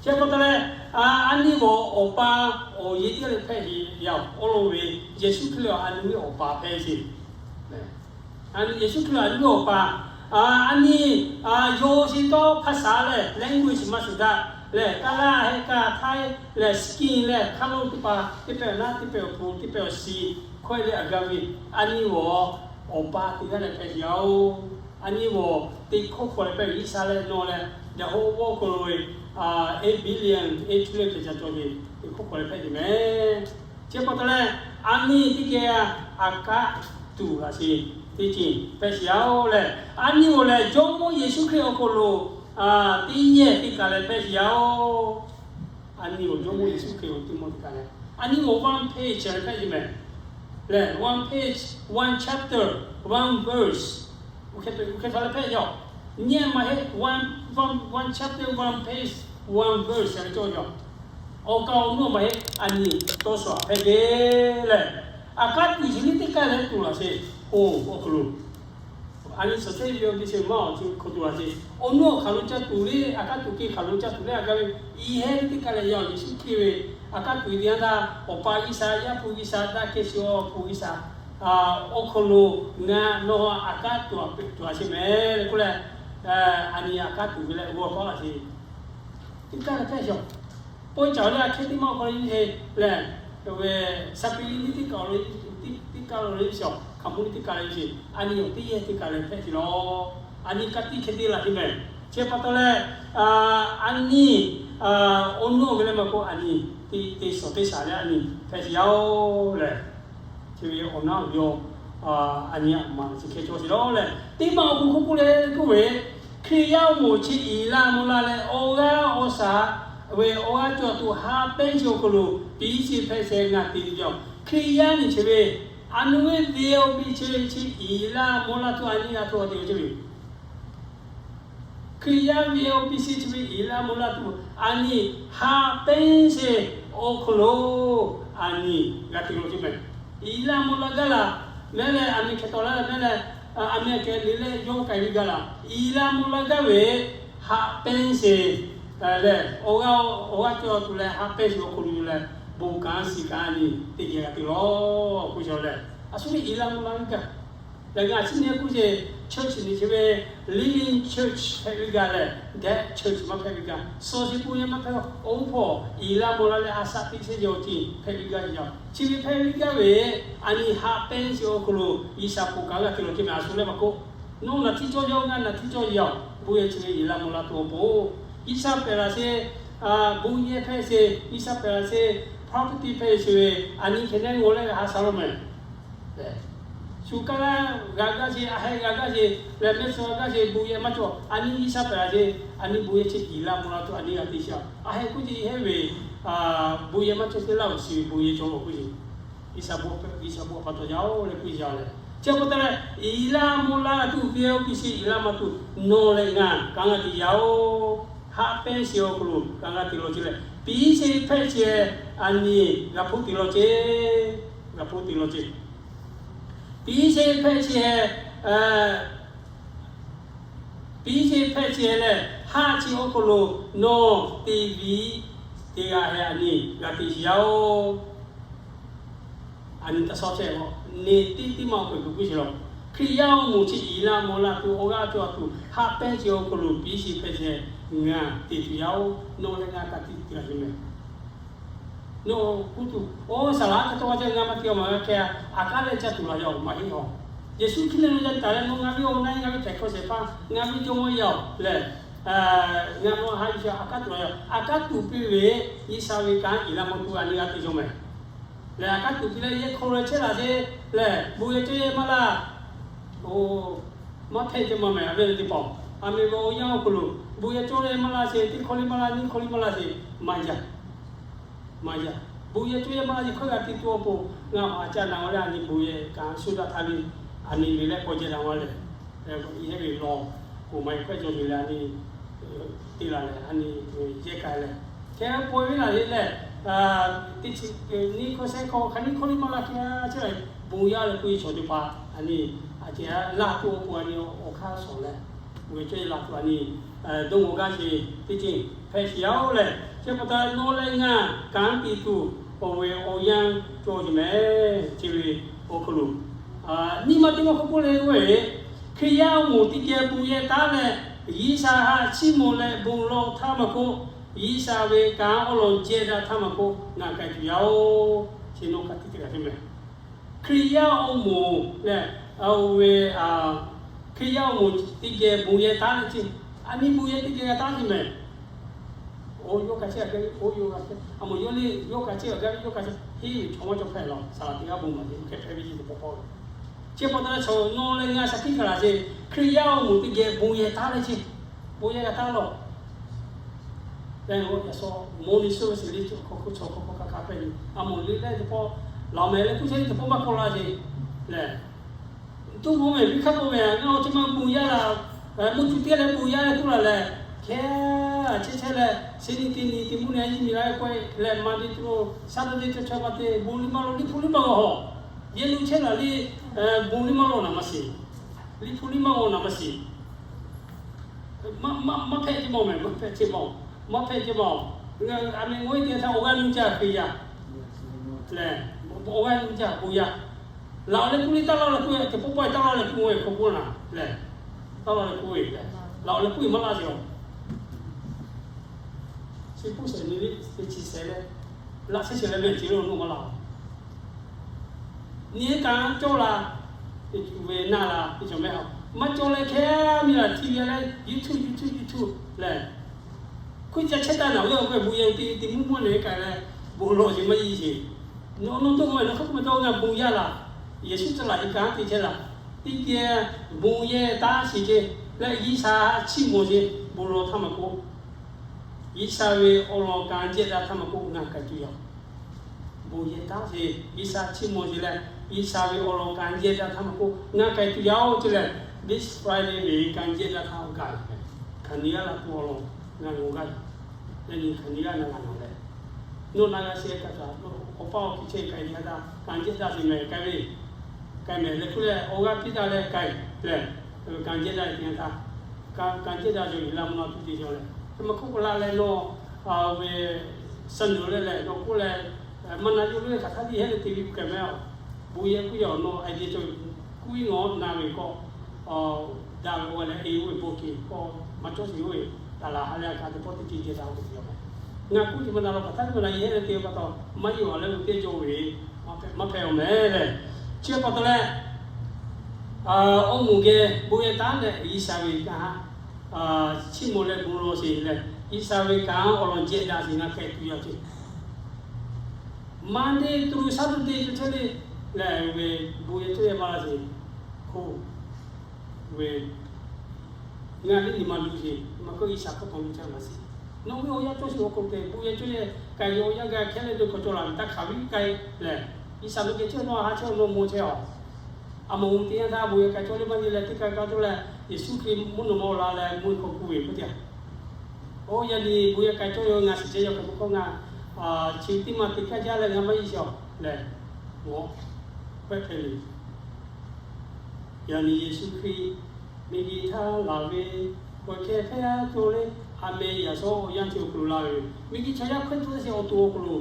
Chi pa taw leh, a nyi g'awˬ awˬ pa awˬ yehˬ teˇ g'aˇ leh hpehꞈ sheˍ yaˇ-oˬ. Awˬ lawn ve Yeˍsuˆ Hkriꞈ a nyi ve awˬ pa hpehꞈ sheˍ. Yeˍsuˆ Hkriꞈ a nyi ve awˬ pa, a nyi, yawˇ chi tawˇ hk'aˇ shaˍ leh language maˇ shuˍ daꞈ leh, kaˇ laˇ, heh kaˇ, htaiˇ leh skin leh hk'aˇ lo teˇ hpaˍ teˇ pehˇ awˬ naˉ, teˇ pehˇ awˬ hpu, teˇ pehˇ awˬ shi, hkawehˇ leh a gaˇ ve, a nyi g'awˬ awˬ pa teˇ g'aˇ leh hpehꞈ sheˍ yaˇ-oˬ. A nyi g'awˬ teˇ hkawˇ hk'awꞈ leh hpehꞈ ve Iˉsaˍreˍlaˆ nawˬ leh, Yaˍhoˆ g'awˇ hk'aw lo ve eight billion eight trillion hpehꞈ ca cawˬ ve teˇ hkawˇ hk'awꞈ leh hpehꞈ ve mehˍ. Chi pa taw leh, a nyi teˇ geh aꞈ kaˉ tuˬ laꞈ sheˍ teˇ ceuˬ hpehꞈ sheˍ yaˇ-oˬ leh, a nyi g'awˬ lehˬ Jawˇmawˇ Yeˍsuˆ Hkriꞈ awˬ hk'aw lo teˇ yehˬ teˇ kaˬ leh hpehꞈ sheˍ yaˇ-oˬ. A nyi g'awˬ Jawˇmawˇ Yeˍsuˆ Hkriꞈ awˬ teˇ mawˇ teˇ kaˬ leh, a nyi g'awˬ one page leh hpehꞈ sheˍ mehˍ. Lehˬ one page, one chapter, one verse, hk'e hk'e htaꞈ leh hpehꞈ yaˇ-oˬ. Nyi maˇ heˆ, one, one, one chapter, one page, one verse leh cawˇ yaˇ-oˬ. Awˬ kaˍ awˬ nuˇ maˇ heˆ, a nyi tawˇ shuˍ hpehꞈ ve lehˬ, aꞈ kaˉ tuˬ chi nyiˇ teˇ kaˬ leh tuˬ laꞈ sheˍ, oˬ, awˬ hk'aw lo A nyi suhˍ teˇ ve awˬ te chi maˇ awˬ ceuˬ hk'aw tuˬ a ce. Awˬ nuˇ awˬ hk'aˬ lo caˇ tuˬ le, aˬ kaˉ tuˬ ke hk'aˬ lo caˇ tuˬ le, a gaˇ ve i heh ve teˇ kaꞈ leh yaˇ awˬ Yeˍsuˆ Hkriꞈ ve aˬ kaˉ tuˬ ve teˇ yanˇ htaˇ, awˬ pa G'uiˬsha, Yaˇ hpu G'uiˬsha, daꞈ kehˬ chi awˬ hpu G'uiˬsha awˬ hk'aw lo ngaˬ nawˬ aˬ kaˉ tuˬ a peꞈ tuˬ a ce mehˍ le k'oˆ leh, a nyi aˬ kaˉ tuˬ ve leh g'aw kawˉ la ce. Teˇ kaˇ leh hpehꞈ shaw. Pawehˇ caˍ leh a hkehˇ teˇ maˇ awˬ hk'aw lo le lehˬ, ve saˍ piˍ liˇ teˇ kaˇ lo, teˇ kaˇ lo le shaw, hkaoˍmonˇ liˇ teˇ kaˇ le ve ce. A nyi awˬ teˇ yehˬ teˇ kaˇ leh hpehꞈ ce lawˬ. A nyi ka tiˇ hkeh te laˬ ce mehˍ. Chi pa taw leh, a nyi awˬ nuˇ ve leh maˇ k'oˆ, a nyi te suhˍ teˇ shaˍ leh a nyi hpehꞈ ce yaˇ oˬ lehˬ, chi ve awˬ naˉ awˬ yaw a nyi aꞈ maˍ chi hkeh cawˬ ce lawˬ lehˬ, teˇ maˇ awˬ hk'aw k'oˆ k'oˆ leh k'oˆ ve, Hkriꞈ yaˇ awˬ moˍ chi iˍ laˇ mawˇ laˇ leh awˬ g'aˇ awˬ shaˍ ve awˬ g'aˇ cawˬ tuˬ haꞈ pehnˇ chi awˬ hk'aw lo piˇ ce hpehꞈ ce ngaˬ te tuˬ yaˇ oˬ. Hkriꞈ yaˇ nyi chi ve a nu ve ve awˬ piˇ ce chi iˍ laˇ mawˇ laˇ tuˬ a nyi g'a tuˬ a te ve ce ve Hkriꞈ yaˇ ve awˬ piˇ ce chi ve iˍ laˇ mawˇ laˇ tuˬ a nyi haꞈ pehnˇ ce awˬ hk'aw lo a nyi g'a te lo ce mehˍ. Iˍ laˇ mawˇ laˇ gaˇ laˬ mehˍ leh, a nyi hkeh tawˍ laˇ mehˍ leh, a nyi aꞈ kehˬ le leh yawˇ k'ai ve gaˇ laˬ. Iˍ laˇ mawˇ laˇ gaˇ ve haꞈ pehnˇ ce lehˬ, awˬ g'aˇ awˬ g'aˇ cawˬ tuˬ leh haꞈ pehnˇ ce awˬ hk'aw lo lehˬ, bon kanˉ shiˍ kanˉ a nyi teˇ geh g'a te lawˬ k'oˆ ce lehˬ, a shu ve iˍ laˇ mawˇ laˇ ve gaˇ lehˬ, ngaˬ chi nyi k'oˆ ce, church nyi chi ve living church hpehꞈ ve gaˇ lehˬ, dead church maˇ hpehꞈ ve gaˇ. Suhˍ chi bon yehˬ maˇ hpehꞈ, oˇ hpawˇ iˍ laˇ mawˇ laˇ leh a shaꞈ teꞈ chehˇ ve awˬ ceuˬ hpehꞈ ve gaˇ yaˇ. Chi ve hpehꞈ ve gaˇ ve, a nyi haꞈ pehnˇ ce awˬ hk'aw lo G'uiˬsha bon kanˉ g'a te lawˬ ce mehˍ a shu leh maˇ k'oˆ, nawˬ naˬ htiˇ cawˇ yaˇ, ngaˬ naˬ htiˇ cawˇ yaˇ, bon yehˬ chi ve iˍ laˇ mawˇ laˇ tuˬ awˬ pon G'uiˬsha pehˬ laˬ ce, bon yehˬ hpehꞈ ce, G'uiˬsha pehˬ laˬ ce, property hpehꞈ ce ve, a nyi hkeh neˉ ngaw leh g'a ha sha lo mehˍ. Shu kaˇ laˇ g'a gaˇ ce, a heh g'a gaˇ ce, lehˬ mehˆ suh g'a gaˇ ce, bon yehˬ maˇ cawˬ. A nyi G'uiˬsha pehˬ laˬ ce, a nyi bon yehˬ chi iˍ laˇ mawˇ laˇ tuˬ a nyi g'a te sha. A heh k'oˆ ce, i heh ve bon yehˬ maˇ cawˬ ce laˇ oˬ, chi ve bon yehˬ cawˬ lo k'oˆ ce. G'uiˬsha bon, G'uiˬsha bon pa taw yaˇ oˬ leh k'oˆ yaˇ leh, chi pa taw leh iˍ laˇ mawˇ laˇ tuˬ ve awˬ piˇ ce iˍ laˇ mawˇ tuˬ nawˬ leh ngaˬ kanˉ g'a te yaˇ oˬ. Haꞈ pehnˇ ce awˬ hk'aw lo kanˉ g'a te lawˬ ce leh, piˇ ce hpehꞈ ce a nyi g'a hpoˆ te lawˬ ce, g'a hpoˆ te lawˬ ce. Piˇ ce hpehꞈ ce, piˇ ce hpehꞈ ce lehˬ, haˆ chi awˬ hk'aw lo nawˬ teˇ viˉ teˇ g'aˇ heh a nyi g'a te yaˇ oˬ. A nyi ta shaw chehˇ a, neˇ tiˉ tiˉ maˇ awˬ hk'aw lo k'oˆ ce lawˬ. Hkriꞈ yaˇ awˬ moˍ chi iˍ laˇ mawˇ laˇ tuˬ awˬ g'aˇ cawˬ tuˬ haꞈ pehnˇ ce awˬ hk'aw lo piˇ ce hpehꞈ ce ngaˬ te tuˬ yaˇ oˬ. Nawˬ leh ngaˬ ka tiꞈ te la ce mehˍ. Nawˬ k'oˆ tuˬ, oˇ saˍ laˍ hk'e tawˇ g'a ce ngaˬ maˇ te awˬ maˬ g'a hkeh, aꞈ kaˉ leh caˇ tuˬ la yaˇ oˬ maˇ heˆ a. Yeˍsuˆ Hkriꞈ lehˬ nawˬ ca taˍ leh nawˬ ngaˬ ve awˬ na ngaˬ ve htaiˍ hkawˇ shehˍ hpaˇ ngaˬ ve jawˇmawˇ yaˇ oˬ lehˬ, ngaˬ nawˬ ha yuˬ ce aꞈ kaˉ tuˬ la yaˇ, aꞈ kaˉ tuˬ piˇ ve G'uiˬsha ve kanˉ iˍ laˇ mawˇ tuˬ a nyi g'a te yaˇ mehˍ. Lehˬ aꞈ kaˉ tuˬ piˇ leh yehˬ hk'aw lo chehˇ laˬ ce lehˬ, bon yehˬ cawˇ yehˬ maˇ laˇ. Oˬ, maˇ hpehꞈ ce maˇ mehˍ. A ve teˇ hpaˍ, a mehˍ ve awˬ yanˇ awˬ hk'aw lo bon yehˬ cawˇ yehˬ maˇ laˇ ce, teˇ hkawˇ liˇ maˇ laˇ, nyiˇ hkawˇ liˇ maˇ laˇ ce, maˇ yaˇ. Maˇ yaˇ. Bon yehˬ cawˇ yehˬ maˇ laˇ ce hkawˇ g'a te tuˬ awˬ pon, ngaˬ awˬ a caˇ na g'a leh a nyi bon yehˬ kaꞈ shu daꞈ htaˇ ve, a nyi ve leh k'awꞈ jehˬ daꞈ g'a lehˬ, i heh ve lawˬ, k'oˍ maˍ yehˬ hkawˇ cawˬ ve leh a nyi te laˬ lehˬ, a nyi yehˬ k'ai leh, hkeh pawehˇ ve laˬ le lehˬ, teˇ chi nyiˇ hkawˇ shehˆ hkawˇ hk'a nyiˇ hkawˇ liˇ maˇ laˇ ce, a ce, bon yaˇ leh k'oˆ ve chaw teˇ hpaˍ a nyi, a ce, laˇ tuˬ awˬ pon a nyi awˬ hk'aˇ shawˍ leh, bon yehˬ cawˇ yehˬ laˇ tuˬ a nyi, dawˇ g'awˬ gaˇ ce, teˇ ceuˬ hpehꞈ ce yaˇ oˬ lehˬ, chi pa taw nawˬ leh ngaˬ kanˉ te tuˬ awˬ ve awˬ yanˇ cawˬ ce mehˍ. Chi ve awˬ hk'aw lo nyiˇ maˇ teˇ maˇ k'oˆ k'oˆ leh k'oˆ ve, Hkriꞈ yaˇ awˬ moˍ teˇ geh bon yehˬ taˉ leh, G'uiˬsha haꞈ chiˇ mvuh leh bon lawˬ htaˇ maˇ k'oˆ, G'uiˬsha ve kanˉ awˬ lawn jehˇ daꞈ htaˇ maˇ k'oˆ, ngaˬ k'ai tuˬ yaˇ oˬ. Chi nawˬ ka tiꞈ te g'a te mehˍ. Hkriꞈ yaˇ awˬ moˍ lehˬ, oˇ ve, Hkriꞈ yaˇ awˬ moˍ teˇ geh bon yehˬ taˉ leh ce, a nyi bon yehˬ teˇ geh g'a taˉ ce mehˍ. Oˇ yawˇ ka chehˇ a gaˇ ve, oˇ yawˇ g'a chehˇ, a moˍ yawˇ le yawˇ ka chehˇ a gaˇ ve, yawˇ ka chehˇ, heˆ ve chaw maˇ cawˬ hpehꞈ lawˬ, saˍ laˍ teˇ g'aˇ bon maˍ ce, hk'e hpehꞈ ve ce teˇ pawˆ pawˆ ve. Chi pa taw leh chaw nawˬ leh ngaˬ shaˍ hkiˆ hk'a laˬ ce, Hkriꞈ yaˇ awˬ moˍ teˇ geh bon yehˬ taˉ leh ce, bon yehˬ g'a taˉ lawˬ. Leh yaꞈ sawꞈ mawˇ ni suhˉ ve sheˍ le, chaw hk'aw hk'aw hk'aˇ hpehꞈ ve, a moˍ le leh teˇ pawˆ laˬ mehˍ leh kuˇ chehˇ ve teˇ pawˆ maˇ k'oˆ laˇ ce lehˬ, tuˇ bon mehˍ ve hk'a k'oˆ mehˍ, ngaˬ awˬ ceuˬ maˇ bon yaˇ laˬ, mvuhˇ cuˬ teˇ g'aˇ leh bon yaˇ leh tuˬ laˬ lehˬ, hkehˉ chehˇ chehˇ leh, chi nyi teˇ nyi teˇ mvuhˇ nyi a yiˇ miˬ la k'oˆ leh maˇ te tuˬ, Saturday church maˇ te, bon liˇ maˇ lawˬ, liˇ hpu liˇ maˇ g'a hawˬ, yehˬ lo chehˇ laˬ le, bon liˇ maˇ lawˬ naˍ maˇ sheˍ. Liꞈ hpu liꞈ maˇ g'aw naˍ maˇ shiˍ. Maˇ hpehꞈ ce mawˬ mehˍ, maˇ hpehꞈ ce mawˬ, maˇ hpehꞈ ce mawˬ. A meh ngoˉ teˇ htaˇ awˬ g'aˇ nuˇ jaˇ hk'e yaˇ lehˬ, awˬ g'aˇ nuˇ jaˇ bon yaˇ. Laꞈ awˬ leh kuˇ liˇ taˇ laˇ leh kuˇ ve, teˇ pawˆ pawˆ taˇ laˇ leh kuˇ ve hk'aw k'oˆ naˍ lehˬ, taˇ laˇ leh kuˇ ve lehˬ, laꞈ awˬ leh kuˇ ve maˇ laˇ ce awˬ. Chi puˇ shehˍ nyi liˇ teˇ chi shehˍ leh, laꞈ shehˍ shehˍ leh mehˍ ce lo nuˇ maˇ laˇ. Nyi kanˉ cawˇ la, ve naˇ la ve cawˬ mehˍ. Maˇ cawˇ leh hkehˉ miˇ la htiˇ ve leh YouTube, YouTube, YouTube lehˬ, hkuiˇ ca chehˇ taˍ naˍ ve awˬ hk'e bon yehˬ te te mvuhˇ mvuhˇ nehˬ k'ai leh, bon lawˬ ce maˇ yiˇ ce. Nawˬ nawˬ to mehˍ nawˬ hk'aˇ k'oˆ mehˍ taw ngaˬ bon yaˇ laˬ. Yeˍsuˆ ca laˬ iˉ kaˉ te chehˇ laˬ. Teˇ geh bon yehˬ taˇ shiˍ ce leh G'uiˬsha chiˇ mvuh ce, bon lawˬ htaˇ maˇ k'oˆ, G'uiˬsha ve awˬ lawn kanˉ jehˇ daꞈ htaˇ maˇ k'oˆ ngaˬ k'ai tuˬ yaˇ. Bon yehˬ taˇ shiˍ, G'uiˬsha chiˇ mvuh ce leh, G'uiˬsha ve awˬ lawn kanˉ jehˇ daꞈ htaˇ maˇ k'oˆ ngaˬ k'ai tuˬ yaˇ oˬ ce lehˬ, this Friday ve kanˉ jehˇ daꞈ htaˇ gaˬ hkanˍ ni g'aˇ la tuˬ awˬ lawn ngaˬ g'a gaˇ yoˬ. Yaꞈ nyi hkanˍ ni g'aˇ na g'a naˍ leh, nawˬ na g'a shehˍ kaꞈ taꞈ awˬ paˇ awˬ hkiˇ chehˇ k'ai htaˇ kanˉ jehˇ daꞈ ce mehˍ k'ai ve, k'ai mehˍ leh hk'oˆ leh awˬ g'aˇ piˇ daꞈ leh k'ai lehˬ, kanˉ jehˇ daꞈ ve teˇ yanˇ htaˇ, kanˉ jehˇ daꞈ ve laˇ mvuhˇ naw tuˬ te yaw leh, maˇ hk'oˆ k'o la leh nawˬ ve suh nuˬ leh lehˬ nawˬ k'oˆ leh, maˇ na yawˇ ve hk'aˬ htaˇ tiˉ hehˉ leh te ve k'ai mehˍ a. Bon yehˬ kuˇ yaˇ awˬ nawˬ a dehꞈ cawˬ kuˇ iˉ ngawˬ na ve k'o, daꞈ ve oˇ leh e oˇ ve bon hkiˬ k'o, maˇ cawˇ sheˍ oˇ ve, taˍ laˬ ha leh a kaꞈ teˇ pawˆ teˇ ceuˬ ceh daꞈ oˇ ve te yaw mehˍ. Ngaˬ kuˇ ce maˇ na la hk'aˬ htaˇ tiˉ maˇ na yehˉ leh te ve pa taw, maˇ yehˬ awˬ leh lo teˇ cawˇ ve, maˇ hpehꞈ awˬ mehˍ lehˬ. Chi pa taw leh, awˬ moˍ geh bon yehˬ taˉ leh G'uiˬsha ve kanˉ chiˇ mvuh leh bon lawˬ sheˍ leh, G'uiˬsha ve kanˉ awˬ lawn jehˇ daꞈ sheˍ ngaˬ hpehꞈ tuˬ yaˇ ce. Monday through Saturday cawˬ chehˇ le lehˬ ve, bon yehˬ cawˇ yehˬ maˇ la sheˍ. Hk'o ve, ngaˬ liˇ nyi ma luˬ sheˍ, maˇ k'oˆ G'uiˬsha hk'aw taw luˬ chehˇ maˇ sheˍ. Nawˬ ve awˬ yanˇ cawˇ sheˍ awˬ hk'aw lo te bon yehˬ cawˇ yehˬ k'ai ve awˬ yanˇ gaˇ hkehˉ leh dawˇ hk'aw cawˬ la ve taˇ hk'aˬ ve k'ai lehˬ, G'uiˬsha ve geh chehˇ nawˬ ha chehˇ nawˬ maw chehˇ a. A maꞈ oˬ teˇ yanˇ htaˇ bon yehˬ k'ai cawˇ le maˇ te leh teˇ k'ai kaˇ cawˇ leh, Yeˍsuˆ Hkriꞈ mvuhˇ naw ma la leh mvuhˇ hk'aw kuˬ ve k'oˆ te. Oˇ yaꞈ nyi bon yehˬ k'ai cawˇ yaw ngaˬ shiˍ chehˇ yaw hk'e k'oˆ k'o ngaˬ chi teˇ maˇ te kaˇ jaˇ leh ngaˬ maˇ yiˇ shaw lehˬ, mawˬ hpehꞈ hpehꞈ le. Yaꞈ nyi Yeˍsuˆ Hkriꞈ miˬguiˬ htaˇ laˬ ve, k'awꞈ hkeh hpehˇ a cawˬ le, a meh yaꞈ shawˉ awˬ yanˇ chi awˬ hk'aw lo la ve, miˬguiˬ chaw yaˇ hk'e tuˬ sheˍ awˬ to awˬ hk'aw lo,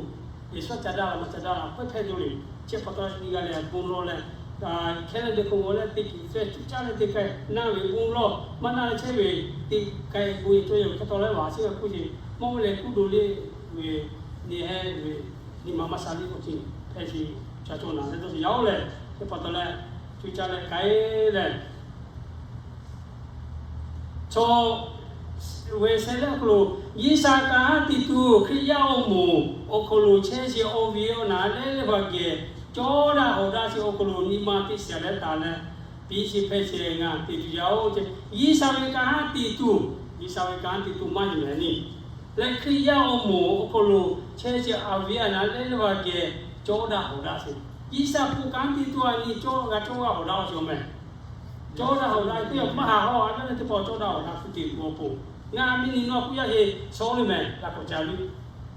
Yeˍsuˆ ca daꞈ la maˇ ca daꞈ la hpehˇ hpehˇ cawˬ le. Chi pa taw nyi g'a leh bon lawˬ leh, hkehˉ leh deh hk'o g'aw leh teˇ kiˬ fehˇ cuˇ caˇ leh teˇ k'ai naˇ ve bon lawˬ maˇ naˇ leh chehˇ ve, teˇ k'ai bon yehˬ cawˇ yehˬ hk'e taw leh laˬ sheˍ ve hk'oˆ ce, mawˇ ve leh kuˇ do le ve, nyi heh ve, nyi ma maˇ sha le k'o ce, hpehˇ ce, ca cawˬ naˍ leh dawˇ sheˍ yaˇ oˬ lehˬ, chi pa taw leh, cuˇ caˇ leh k'ai leh Chaw ve sheh leh awˬ hk'aw lo, G'uiˬsha kanˉ te tuˬ Hkriꞈ yaˇ awˬ moˍ awˬ hk'aw lo chehˇ sheˍ awˬ viˉ awˬ naˍ leh leh va geh, cawˇ daꞈ hawˍ daꞈ sheˍ awˬ hk'aw lo nyi ma teˇ shiˍ leh taˍ leh, piˇ sheˍ hpehˇ sheˍ ngaˬ te tuˬ yaˇ oˬ ce. G'uiˬsha ve kanˉ te tuˬ, G'uiˬsha ve kanˉ te tuˬ maˇ yeˬ mehˍ ni. Leh Hkriꞈ yaˇ awˬ moˍ awˬ hk'aw lo chehˇ sheˍ awˬ viˉ awˬ naˍ leh leh va geh, cawˇ daꞈ hawˍ daꞈ sheˍ. G'uiˬsha hpu kanˉ te tuˬ a nyi cawˇ g'a cawˇ g'a hawˍ daꞈ awˬ sheˍ mehˍ. Cawˇ daꞈ hawˍ daꞈ teˇ maˇ haˍ hawˬ a naˇ leh teˇ pawˆ cawˇ daꞈ hawˍ daꞈ hpu te tuˬ awˬ pon, ngaˬ miˇ nyi nawˬ kuˇ yaˇ heˆ, sawˉ le mehˍ, g'a k'awꞈ ca luˬ